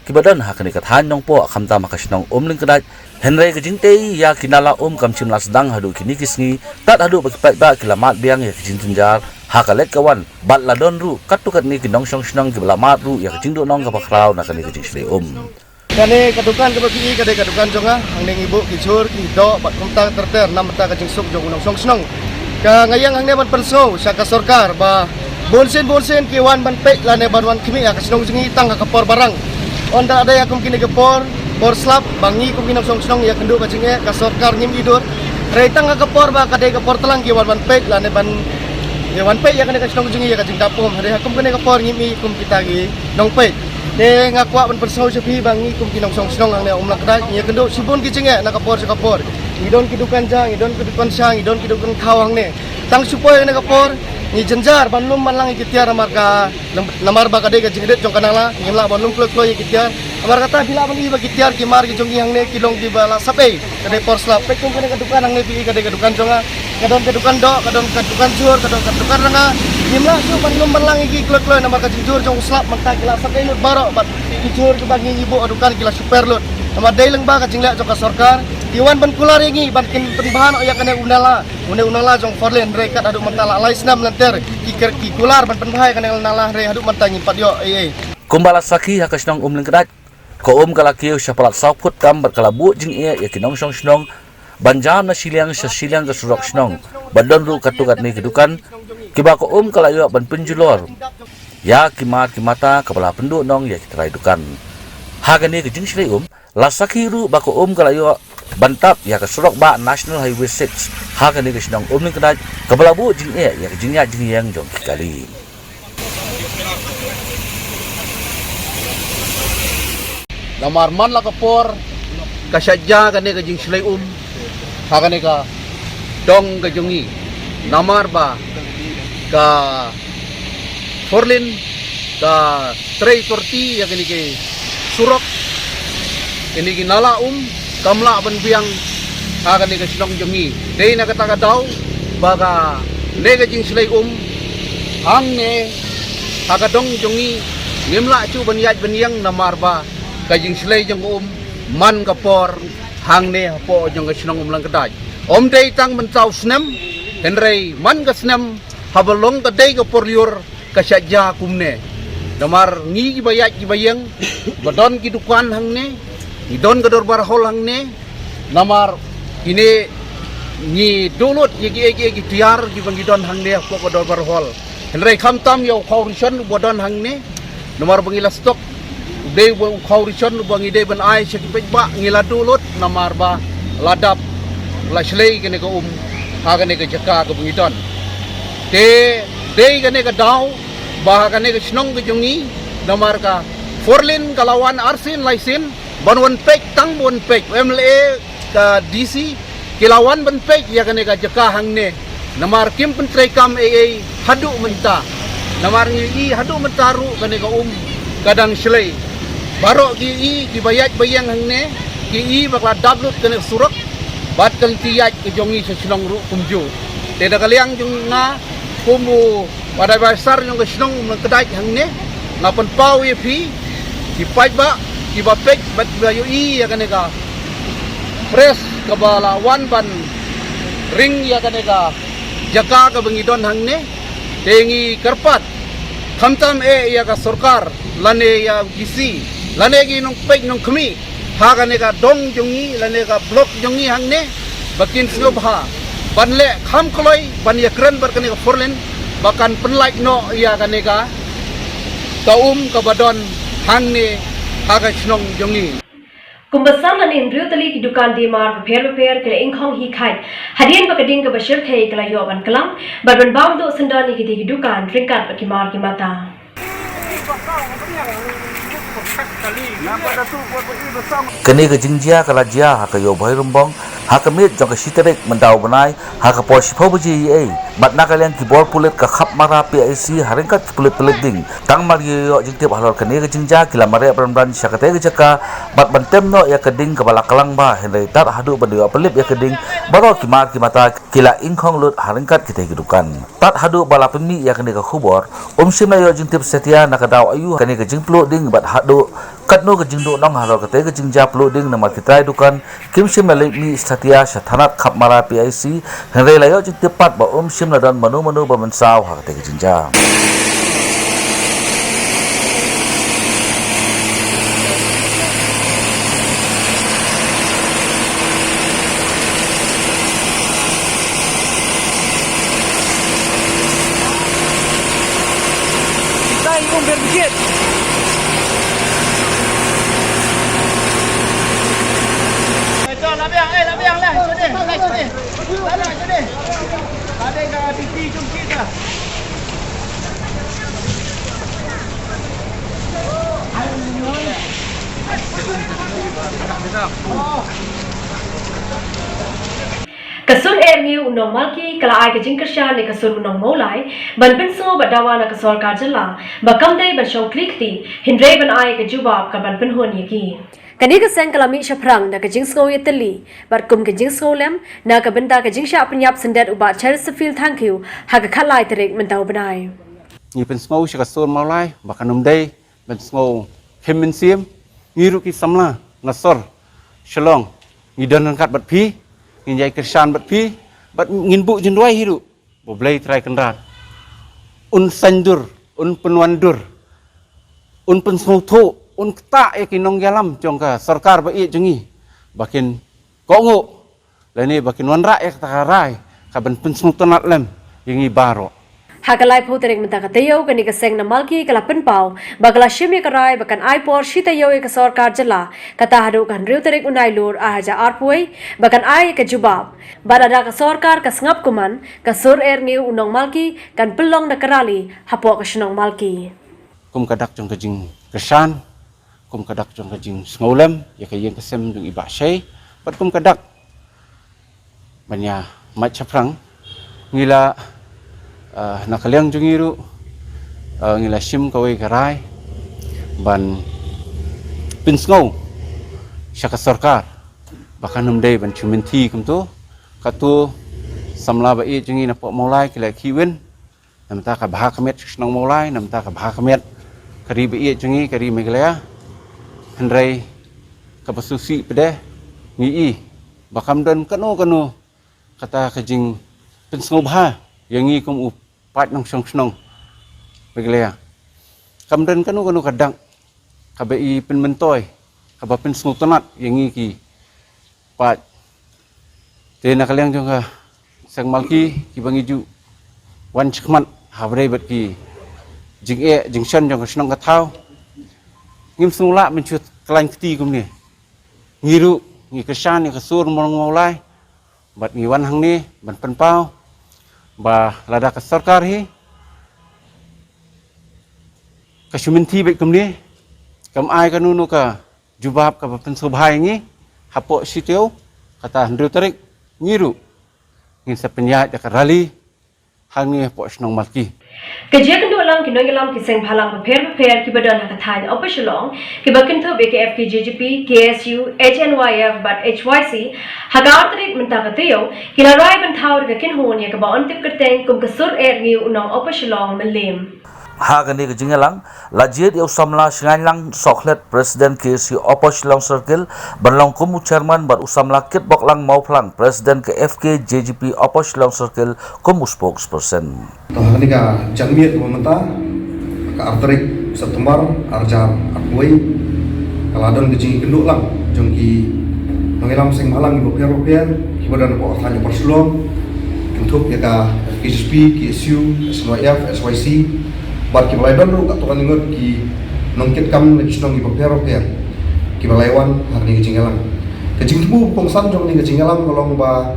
kiba don ha kane ka thaiñ Nongpoh khamtam ha ka shnong Umlyngkdait. Hynrei ka jingtei ïa ki nala um kam shym la sdang haduh kine ki sngi, tad haduh ba ki paidbah ki la mad biang ïa ki jingjynjar ha ka leit ka wan, bad la don ruh katto katne ki nongshong shnong kiba la mad ruh ïa ka jingduhnong kaba khraw na kane ka jingshlei um. Kane ka dukan kaba phi i ka dei ka dukan jong nga, hangne ngi buh ki jhur ki doh bad kumta ter ter namar ka jingsuk jong u nongshong shnong. Ka nga ïeng hangne ban pynsngew sha ka sorkar ba bun sien bun sien ki wan ban peit lane ban wan khmih ïa ka shnong jong ngi tang ha ka por ba rang. Ynda dei ha kum kine ki por, por slap ba ngi kum ki nongshong shnong ïakynduh ka jingeh, ka sorkar ngim i dur. Hynrei tang ha ka por ba ka dei ka por tlang ki wan ban peit lane ban, ki wan peit ïa kane ka shnong jong ngi ïa ka jingdap um. Hynrei ha kum kane ka por ngim i kum kita ki nongpeit. Te nga kwah ban pynsngew sha phi ba ngi kum ki nongshong shnong hangne Umlyngkdait ngi ïakynduh shibun ki jingeh na ka por sha ka por. Ngi don ki dukan ja, ngi don ki dukan sha, ngi don ki dukan khaw hangne. Tang shu poi kane ka por ngi jynjar ban lum ban lang ïa ki tiar namar ka, namar ba ka dei ka jingrit jong ka nala, ngim lah ban lum kloi kloi ïa ki tiar. Namar kata phi lah ban i ba ki tiar ki mar ki jong ngi hangne ki long kiba la sap ei. Ka dei por slap. Peit kum kane ka dukan hangne phi i ka dei ka dukan jong nga. Ka don ka dukan doh, ka don ka dukan jhur, ka don ka dukan ranga. Ngim lah shuh ban lum ban lang ïa ki kloi kloi namar ka jingjur jong u slap mynta ki la sap ei lut baroh bad ki jhur kiba ngi ngi buh ha dukan ki la shu per lut. Namar dei lyngba ka jingleh jong ka sorkar ki wan ban kular ïa ngi ban kin pynbha noh ïa kane u nala. Une u nala jong four lane hynrei kat haduh mynta la lai snem lynter ki ker ki kular ban pynbha ïa kane u nala hynrei haduh mynta ngim pat ïoh ei ei. Kumba la sakhi ha ka shnong Umlyngkdait, ka um ka la kiew sha palat saw phut tam bad ka la buh jingeh ïa ki nongshong shnong ban jam na shiliang sha shiliang ka surok shnong, bad don ruh katto katne ki dukan kiba ka um ka la ïoh ban pynjulor ïa ki mar ki mata kaba la pynduhnong ïa ki trai dukan. Ha kane ka jingshlei um, la sakhi ruh ba ka um ka la ïoh ban tap ïa ka surok bah National Highway six ha kane ka shnong Umlyngkdait, kaba la buh jingeh ïa ka jingïaid jingïeng jong ki kali. Namar man la ka por ka shah jia kane ka jingshlei um ha kane ka dong ka jong ngi. Namar ba ka four lane ka trei torti ïa kine ki surok, kine ki nala um kam lah ban biang ha kane ka shnong jong ngi. Dei na kata ka daw ba kane ka jingshlei um hangne ha ka dong jong ngi ngim lah shuh ban ïaid ban ïeng namar ba ka jingshlei jong ka um man ka por hangne hapoh jong ka shnong Umlyngkdait. Ym dei tang mynta u snem hynrei man ka snem haba long ka dei ka por lyiur ka shah jia kumne. Namar ngi kiba ïaid kiba ïeng, ba don ki dukan hangne, ngi don ka dorbar hall hangne, namar kine ngi duh lut ïa kiei kiei ki tiar kiba ngi don hangne hapoh ka dorbar hall. Hynrei khamtam ïa u khaw rishon uba don hangne, namar ba ngi la stock u dei uba u khaw rishon uba ngi dei ban ai sha ki paidbah ngi la duh lut namar ba la dap la shlei kane ka um ha kane ka jaka kaba ngi don. Te dei kane ka daw ba ha kane ka shnong ka jong ngi namar ka four lane ka la wan arsien laisien ban wan peit, tang ban wan peit u M L A, ka D C, Ki la wan ban peit ïa kane ka jaka hangne, namar kim pyntreikam ei ei haduh mynta. Namar ngi i haduh mynta ruh kane ka um ka dang shlei. Baroh ki i kiba ïaid ba ïeng hangne, ki i ba ka la dap lut kane ka surok bad ka lynti ïaid ka jong ngi sha shnong ruh kumjuh. Te da ka liang jong nga kum u Ba dei ba sar jong ka shnong Mawlai hangne, nga pynpaw ïa phi ki paidbah kiba peit bad kiba ïohi ïa kane ka press kaba la wan ban ring ïa kane ka jaka kaba ngi don hangne. Te ngi kyrpad khamtam eh ïa ka sorkar lane ïa D C lane ki nongpeit nongkhmih ha kane ka dong jong ngi lane ka block jong ngi hangne, ba kin sngewbha ban leh kham kloi ban ïakren bad kane ka four lane ba kan pynlait noh ïa kane ka ka um kaba don hangne ha ka shnong jong ngi. Kumba san lane hynriew tylli ki dukan dei mar bapher bapher ki la ingkhong hi kheit hadien ba ka ding kaba shyrkhei ka la ïoh ban klang bad ban bam duh syndon ïa kitei ki dukan ryngkat bad ki mar ki mata. Kane ka jingjia ka la jia ha ka Ïew Bhoi Rymbong ha ka miet jong ka shi tarik mynta u bnai ha ka por shiphew baje eiei bad na ka liang ki bor pulit ka Khapmara P I C ha ryngkat ki pulit pulit ding tang mar ïoh jingtip halor kane ka jingjia ki la mareh bran bran sha katei ka jaka bad ban tem noh ïa ka ding kaba la klang bha hynrei tad haduh ban ïoh pynlip ïa ka ding baroh ki mar ki mata ki la ingkhong lut ha ryngkat kitei ki dukan. Tad haduh ba la pynmih ïa kane ka khubor um shym la ïoh jingtip satia na ka daw aïu kane ka jingpluh ding bad haduh katno ka jingduhnong halor katei ka jingjia pluh ding namar ki trai dukan kim shym la leit mih satia sha thanat Khapmara P I C hynrei la ïoh jingtip pat ba um shym la don mano mano ba mynsaw ha katei ka jingjia. Ka sur Erngiew u Nongmalki ka la ai ka jingkyrshan ïa ka sur u Nongmawlai ban pynsngew bad dawa na ka sorkar jylla ba kam dei ban shong khlieh kti hynrei ban ai ïa ka jubab ka ban pynhun ïa ki. Kane ka seng ka la mih shaphrang da ka jingsngew ïatylli bad kum ka jingsngewlem na ka bynta ka jingshah pynïap syndet u Bah Chesterfield Thangkhiew ha ka khatlai tarik mynta u bnai. Ngi pynsngew sha ka sur Mawlai ba kan ym dei ban sngew khim mynsiem. Ngi ruh ki samla na sor Shillong ngi don ryngkat bad phi, ngin ïai kyrshan bad phi bad ngin buh jingduwai hi ruh ba U Blei Trai Kynrad un saiñdur, un pynwandur, un pynsngewthuh, un ktah ïa ki nongïalam jong ka sorkar ba ïeit jong ngi ba kin kohnguh lane ba kin wanrah ïa kata ka rai ka ban pynsngewtynnat lem ïa ngi baroh. Ha ka laiphew tarik mynta ka taïew kane ka seng na Malki ka la pynpaw ba ka la shim ïa ka rai ba kan ai por shi taïew ïa ka sorkar jylla kata haduh ka hynriew tarik u Nailur ar hajar arphew wei ba kan ai ïa ka jubab. Bad lada ka sorkar ka sngap kumne ka sur Erngiew u Nongmalki kan pynlong da ka rali hapoh ka shnong Malki. Kum ka dak jong ka jingkyrshan, kum ka dak jong ka jingsngewlem ïa ka ïing ka sem jong i Bah Shei bad kum ka dak ban ïa mad shaphrang ngi la, ah, na ka liang jong ngi ruh, ah, ngi la shim kawei ka rai ban pynsngew sha ka sorkar ba kan ym dei ban shu mynthi kumto. Katto samla ba ïeit jong ngi napoh Mawlai ki la khih win. Namar ka bha ka met shnong Mawlai, namar ka bha ka met ka ri ba ïeit jong ngi ka ri Meghalaya. Hynrei kaba sngewsih pat de ngi i ba kam don kano kano kata ka jingpynsngewbha ïa ngi kum u paid nongshong shnong Meghalaya. Kam don kano kano ka dak kaba i pynmyntoi kaba pynsngewtynnat ïa ngi ki paid. Te na ka liang jong ka seng Malki kiba ngi ju wan shakhmat ha ba dei bad ki jingeh jingshon jong ka shnong ka thaw. Ngim sngewlah ban shu khlaiñ kti kumne. Ngi ruh ngi kyrshan ïa ka sur Nongmawlai bad ngi wan hangne ban pynpaw ba lada ka sorkar hi ka shu mynthi bad kumne kam ai kano kano ka jubab kaba pynsngewbha ïa ngi hapoh shi taïew kata hynriew tarik Ngi ruh ngin sa pynïaid da ka rally hangne hapoh shnong Malki. Ka jingkynduh lang ki nongïalam ki seng bhalang bapher bapher kiba don ha ka thaiñ Upper Shillong, kiba kynthup ïa ka F K J G P, K S U, H N Y F bad H Y C, ha ka ar tarik mynta ka taïew, ki la rai ban thaw da ka kynhun ïa kaba yn tip kyrteng kum ka sur eh rngiew u nong Upper Shillong Mylliem. Ha kane ka jingïalang, la jied ïa u samla Shngainlang Sohkhlet, President K S U Upper Shillong Circle, ban long kum u chairman, bad u samla Kitboklang Mawphlang, President ka F K J G P Upper Shillong Circle, kum u spokesperson. To ha kane ka janmiet kaba mynta, ka ar tarik September, ar hajar arphew wei, ka la don ka jingkynduh lang jong ki nongïalam seng bhalang kiba pher bapher, kiba don hapoh thaiñ Upper Shillong, kynthup ïa ka F K J G P, K S U, H N Y F, H Y C, bad kiba la don ruh katto katne ngut ki nongkitkam na ki shnong kiba pher bapher, kiba la wan ha kane ka jingïalang. Ka jingthmu kongsan jong kane ka jingïalang ka long ba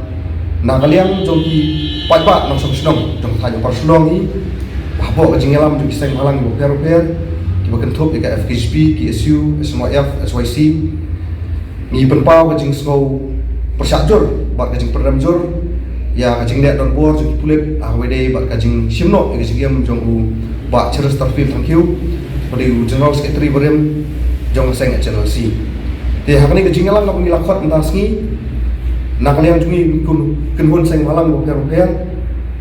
na ka liang jong ki paidbah nongshong shnong jong thaiñ Upper Shillong hi, hapoh ka jingïalam jong ki seng bhalang kiba pher bapher, kiba kynthup ïa ka F K J P, K S U, H N Y F, H Y C, ngi pynpaw ka jingsngew pyrshah jur bad ka jingpyndem jur ïa ka jingleh donbor jong ki pulit, ha kaba ïadei bad ka jingshim noh ïa ka jingim jong u Bah Cheristerfield Thangkhiew, ba dei u General Secretary barim jong ka seng H N L C. Te ha kane ka jingïalang kaba ngi la khot mynta ka sngi, na ka liang jong ngi kum kynhun seng bhalang bapher bapher,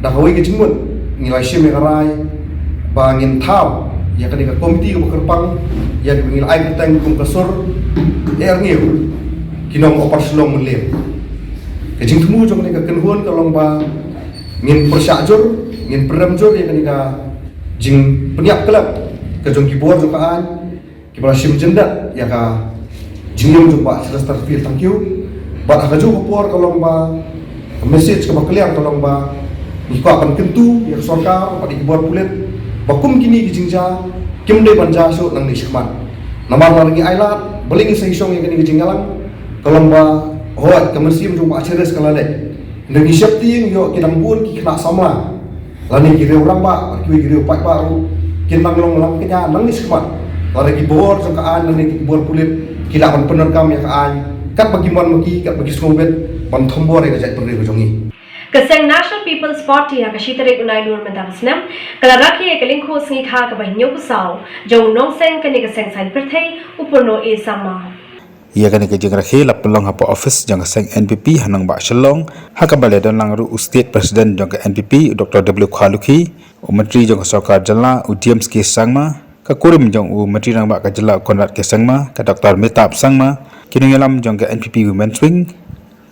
da kawei ka jingmut ngi la shim ïa ka rai ba ngin thaw ïa kane ka komiti kaba kyrpang, ïa kaba ngi la ai kyrteng kum ka sur eh rngiew, ki nong Upper Shillong Mylliem. Ka jingthmu jong kane ka kynhun ka long ba ngin pyrshah jur, ngin pyndem jur ïa kane ka jingpynïap khlem ka jong ki bor jong ka aiñ, kiba la shim jyndat ïa ka jingim jong Bah Cheristerfield Thangkhiew. Bad ha kajuh ka por ka long ba, ka message kaba clear ka long ba, ngi kwah ban kyntu ïa ka sorkar bad ïa ki bor pulit ba kum kine ki jingjia kim dei ban jia shuh nangne shakhmat. Namar lada ngi ailad, balei ngin sa ïashong ïa kane ka jingïalang, ka long ba, hooid, ka mynsiem jong Bah Cheris ka la leit. Hynrei ngi sheptieng ïoh ki dang bun ki khynnah samla, lane ki riew rangbah bad kiwei ki riew paidbah ruh kin nang long lang kñia nangne shakhmat, lada ki bor jong ka aiñ lane ki bor pulit ki lah ban pyndonkam ïa ka aiñ katba ki mon ma ki, katba ki sngewbit, ban thombor ïa ka jaitbynriew ka jong ngi. Ka seng National People's Party ha ka shi tarik u Nailur mynta ka snem ka la rakhe ïa ka lyngkhuh sngi kha kaba hynñiewphew saw jong u nongseng kane ka seng saiñ pyrthei, u Purno A Sangma. Ïa kane ka jingrakhe la pynlong hapoh office jong ka seng N P P ha nongbah Shillong, ha kaba la don lang ruh u State President jong ka N P P, u Doctor W Kharlukhi, u Myntri jong ka Sorkar Jylla, u James K Sangma, ka kurim jong u Myntri Rangbah ka Jylla, u Conrad K Sangma, ka Doctor Mehtab Sangma, ki nongïalam jong ka N P P Women's Wing,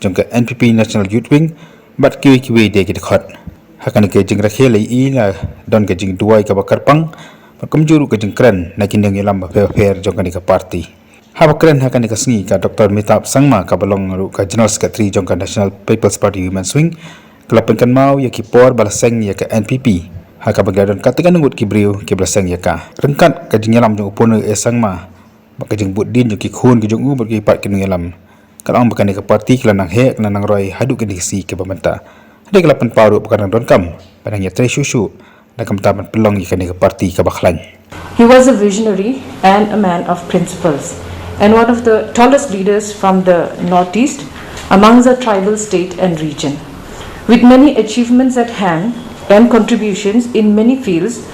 jong ka N P P National Youth Wing, bad kiwei kiwei de ki dkhot. Ha kane ka jingrakhe la ïohi la don ka jingduwai kaba kyrpang, bad kumjuh ruh ka jingkren na ki nongïalam bapher bapher jong kane ka party. Haba kren ha kane ka sngi, ka Doctor Mehtab Sangma kaba long ruh ka General Secretary jong ka National People's Party Women's Wing, ka la pynkynmaw ïa ki por ba la seng ïa ka N P P, ha kaba ki la don katto katne ngut ki briew kiba la seng ïa ka. Ryngkat ka jingïalam jong u Purno A Sangma bad ka jingbud dien jong ki khun ki jong u bad ki paid ki nongïalam, ka la ong ba kane ka party ka la nang heh, ka la nang roi haduh kine ki sngi kiba mynta. Hynrei ka la pynpaw ruh ba ka dang donkam ban nang ïatrei shuh shuh na ka bynta ban pynlong ïa kane ka party kaba khlaiñ. He was a visionary and a man of principles, and one of the tallest leaders from the Northeast, amongst the tribal state and region. With many achievements at hand and contributions in many fields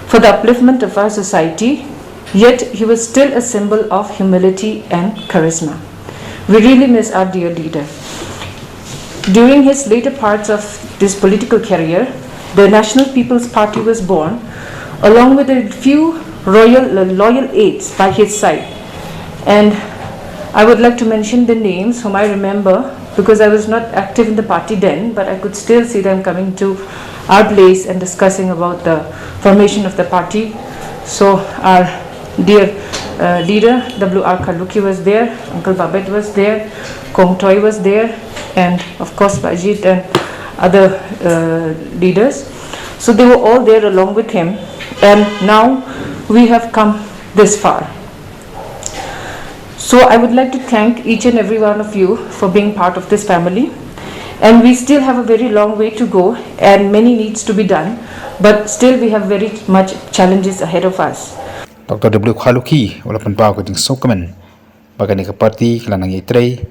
for the upliftment of our society, yet he was still a symbol of humility and charisma. We really miss our dear leader. During his later parts of this political career, the National People's Party was born, along with a few royal, loyal aides by his side. And I would like to mention the names whom I remember, because I was not active in the party then, but I could still see them coming to our place and discussing about the formation of the party. So our dear, uh, leader, W R Kharlukhi, was there, Uncle Babet was there, Kong Toy was there, and of course Bah Ajit and other, uh, leaders. So they were all there along with him, and now we have come this far. So I would like to thank each and every one of you for being part of this family. And we still have a very long way to go and many needs to be done, but still we have very much challenges ahead of us. Doctor W Kharlukhi u la pynpaw ka jingsngewkmen ba kane ka party ka la nang ïatrei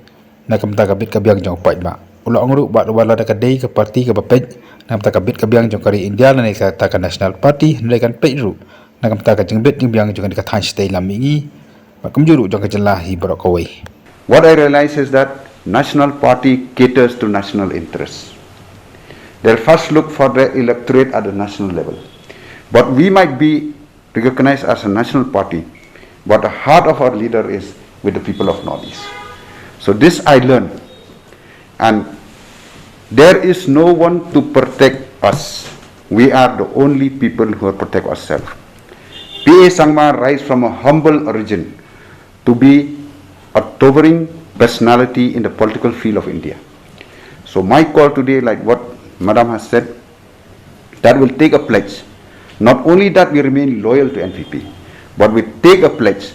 na ka bynta ka bit ka biang jong u paidbah. U la ong ruh ba wat la da ka dei ka party kaba peit na ka bynta ka bit ka biang jong ka ri India lane kata ka National Party, hynrei kan peit ruh na ka bynta ka jingbit jingbiang jong kane ka thaiñ shatei lam mihngi. Bad kumjuh ruh jong ka jylla hi baroh kawei. What I realize is that National Party caters to national interests. They'll first look for their electorate at the national level. But we might be recognized as a national party, but the heart of our leader is with the people of Northeast. So this I learned, and there is no one to protect us. We are the only people who protect ourselves. P A Sangma rise from a humble origin to be a towering personality in the political field of India. So my call today, like what Madam has said, that will take a pledge. Not only that we remain loyal to N P P, but we take a pledge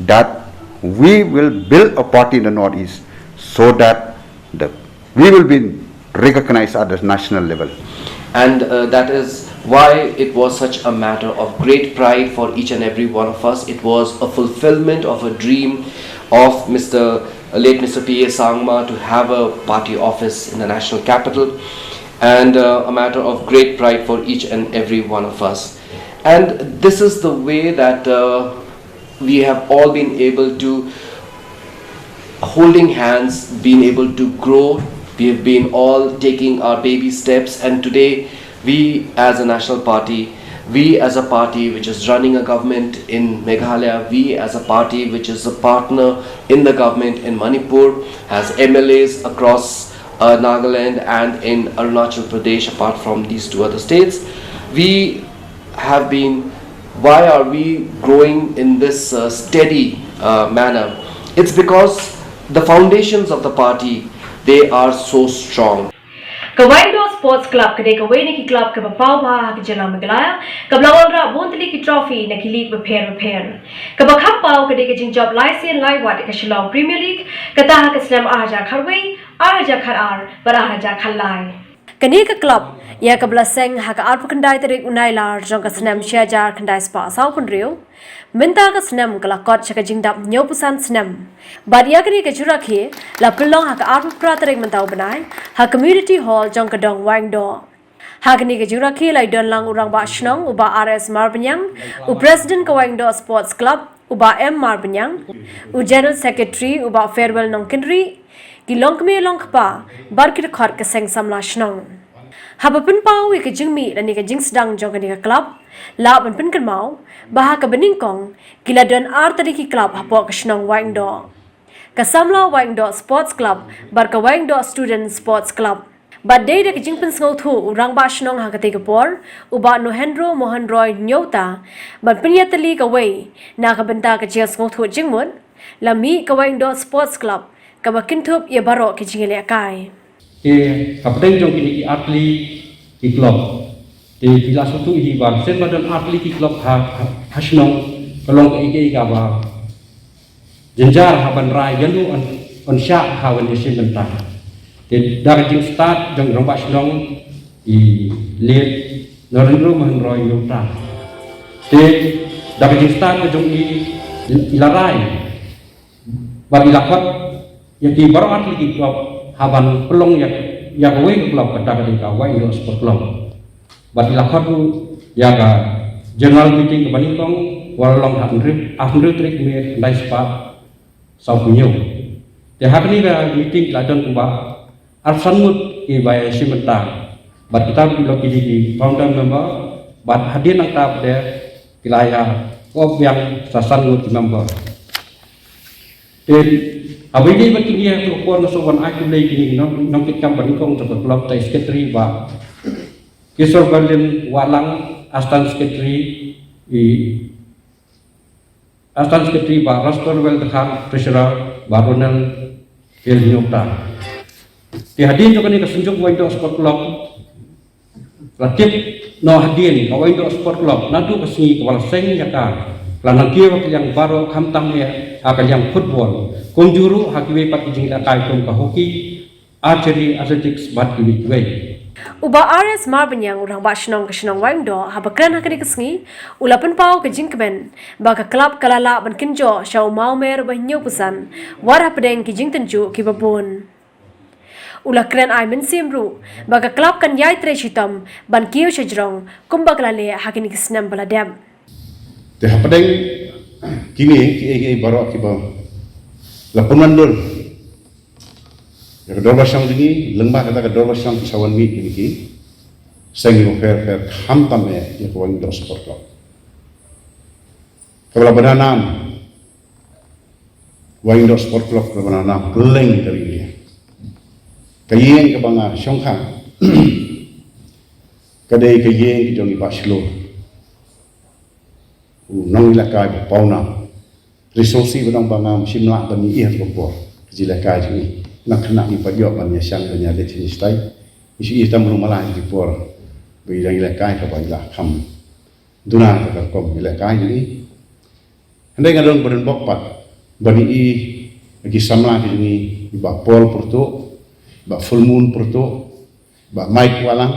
that we will build a party in the Northeast so that the, we will be recognized at the national level. And uh, that is why it was such a matter of great pride for each and every one of us. It was a fulfillment of a dream of Mister late Mister P A Sangma to have a party office in the national capital, and uh, a matter of great pride for each and every one of us. And this is the way that uh, we have all been able to holding hands, been able to grow. We have been all taking our baby steps, and today, we as a national party, we as a party which is running a government in Meghalaya, we as a party which is a partner in the government in Manipur, has M L As across uh, Nagaland and in Arunachal Pradesh, apart from these two other states, we have been, why are we growing in this uh, steady uh, manner? It's because the foundations of the party, they are so strong. Ka Wahingdoh Sports Club ka dei kawei na ki club kaba paw bha ha ka jylla Meghalaya, kaba la wanrah bun tylli ki trophy na ki league bapher bapher. Kaba kham paw ka dei ka jingjop lai sien lai wat ïa ka Shillong Premier League, kata ha ka snem ar hajar khatwei, ar hajar khatar bad ar hajar khatlai. Kane ka club ïa kaba la seng ha ka arphew khyndai tarik u Nailar jong ka snem shi hajar khyndai spah saw phew hynriew. Mynta ka snem ka la kot sha ka jingdap hynñiewphew san snem. Bad ïa kane ka jingrakhe la pynlong ha ka arphew phra tarik mynta u bnai ha Community Hall jong ka dong Wahingdoh. Ha kane ka jingrakhe la ïadon lang u Rangbah Shnong u Bah R S Marbaniang, u President ka Wahingdoh Sports Club u Bah M Marbaniang, u General Secretary u Bah Farewell Nongkynrih, ki longkmie longkpa bad ki dkhot ka seng samla shnong. Haba pynpaw ïa ka jingmih lane ka jingsdang jong kane ka club, lah ban pynkynmaw ba ha kaba nyngkong ki la don ar tylli ki club hapoh ka shnong Wahingdoh. Ka samla Wahingdoh Sports Club bad ka Wahingdoh Student Sports Club. Bad dei da ka jingpynsngewthuh u Rangbah Shnong ha katei ka por u Bah Nohendro Mohan Roy Hynñiewta ban pynïatylli kawei na ka bynta ka jingsngewthuh jingmut, la mih ka Wahingdoh Sports Club kaba kynthup ïa baroh ki jingïalehkai. Te hapdeng jong kine ki ar tylli ki club, te ki la sngewthuh hi ba shen ba don ar tylli ki club ha, ha, ha shnong ka long kaei kaei kaba jynjar ha ban rai ïa u un, un shah ha ban ïashim bynta. Te da ka jingstad jong Rangbah Shnong i late Narendra Mohan Roy Hynñiewta. Te da ka jingstad ka jong i, i la rai bad i la khot ïa ki baroh ar tylli ki club ha ban pynlong ïa, ïa kawei ka club, kata ka dei ka Wahingdoh Sport Club. Bad i la khot ruh ïa ka general meeting kaba nyngkong, kaba la long ha hynriew, ha hynriew tarik May khyndai spah saw phew hynñiew. Te ha kane ka meeting ki la don kumba arphew san ngut kiba ïashim bynta. Bad kita ki long ki dei ki founder member, bad hadien nangta pat de ki la ïa kob biang sa san ngut ki member. Te haba ïadei bad kine, ha kane ka por nga sngewbha ban ai khublei ïa kine ki nong, nongkitkam ba nyngkong jong ka club, te i secretary Bah Kishore Berlin Wahlang, assistant secretary, i assistant secretary Bah Rastorwell Dkhar, treasurer Bah Ronald L Hynñiewta. Te hadien jong kane ka Synjuk Wahingdoh Sport Club, la tip noh hadien ka Wahingdoh Sport Club naduh ka sngi kaba la seng ïa ka, la nang kiew ha ka liang baroh, khamtam eh ha ka liang football, kumjuh ruh ha kiwei pat ki jingïalehkai kum ka hockey, archery, athletics bad kiwei kiwei. U Bah R S Marbaniang, u Rangbah Shnong ka shnong Wahingdoh, haba kren ha kane ka sngi u la pynpaw ka jingkmen ba ka club ka la lah ban kynjoh sha u mawmer ba hynñiewphew san wat hapdeng ki jingtynjuh kiba bun. U la kren ai mynsiem ruh ba ka klab kan ïai trei shitom ban kiew shajrong kumba ka la leh ha kine ki snem ba la dep. Te hapdeng kine kiei kiei baroh kiba la pynwandur ïa ka dorbar shong jong ngi, lyngba kata ka dorbar shong ki sa wan mih kine ki seng kiba pher pher, khamtam eh ïa ka Wahingdoh Sport Club. Kaba la ba da nam Wahingdoh Sport Club, kaba la ba da nam kylleng ka ri India. Ka ïing kaba nga shongkha ka dei ka ïing ka jong i Bah Shlur, u nongïalehkai ba pawnam. Resource ba dang ba ngam shym lah ban ïohi ha kaba por ka jingïalehkai jong i. Nang khynnah ngi pat ïoh ban ïashang ban ïaleit sha ngi shatai. Ngi shu ïohi tang ruh mala ha ki por ba i dang ïalehkai kaba i la kham duna ka rukom ïalehkai jong i. Hynrei nga don ba don bok pat ban ïohi ha ki samla ki jong i, i Bah Paul Pyrtuh, Bah Full Moon Pyrtuh, Bah Mike Wahlang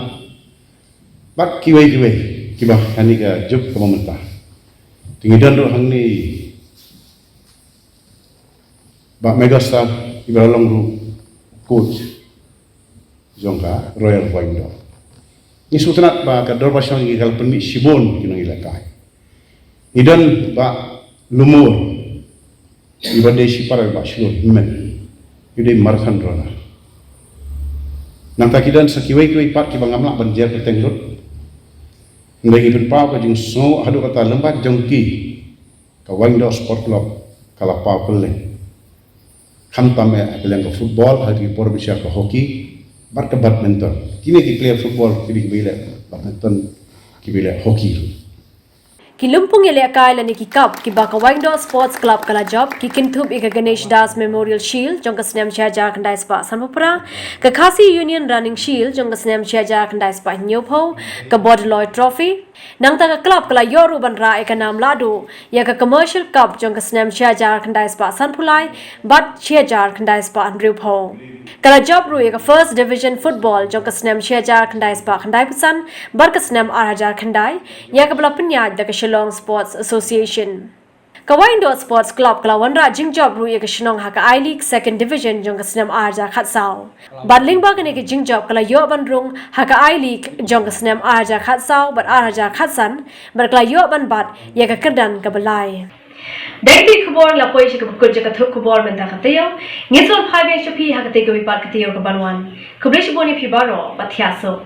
bad kiwei kiwei kiba ha kane ka juk kaba mynta. Te ngi don ruh hangne Bah Megastar, iba la long ruh coach jong ka Royal Wahingdoh. Ngi sngewtynnat ba ka dorbar shong jong ngi ka la pynmih shibun ki nongïalehkai. Ngi don Bah Lumur, iba dei shipara Bah Shlur hynmen, i dei marathon runner. Nangta ki don sa kiwei kiwei pat kiba ngam lah ban jer kyrteng lut. Hynrei ngi pynpaw ka jingsngew haduh katta, lyngba jong ki ka Wahingdoh Sport Club ka la paw kylleng, khamtam eh ha ka liang ka football, ha ki por ba sha ka hockey bad ka badminton. Kine ki player football, kine kiba ïaleh badminton, kiba ïaleh hockey. Ki lympung ïalehkai lane ki cup kiba ka Wahingdoh Sports Club ka la jop ki kynthup ïa ka Ganesh Das Memorial Shield jong ka snem shi hajar khyndai spah sanphew phra, ka Khasi Union Running Shield jong ka snem shi hajar khyndai spah hynñiewphew, ka Bordoloi Trophy. Nangta ka club ka la ïoh ruh ban rah ïa ka nam lahduh ïa ka Commercial Cup jong ka snem shi hajar khyndai spah sanphew lai bad shi hajar khyndai spah hynriewphew. Ka la jop ruh ïa ka First Division Football jong ka snem shi hajar khyndai spah khyndaiphew san bad ka snem ar hajar khyndai, ïa kaba la pynïaid da ka Shillong Sports Association. Ka Wahingdoh Sports Club ka la wanrah jingjop ruh ïa ka shnong ha ka I-League Second Division jong ka snem ar hajar khatsaw. Bad lyngba kane ka jingjop ka la ïoh ban rung ha ka I-League jong ka snem ar hajar khatsaw bad ar hajar khatsan, bad ka la ïoh ban bat ïa ka kyrdan kaba lai. Da kine ki khubor la poi sha kaba kut jong ka thup khubor mynta ka taïew. Ngin sa wan phai biang sha phi ha katei kawei pat ka taïew kaban wan. Khublei shibun ïa phi baroh, bad thiah suk.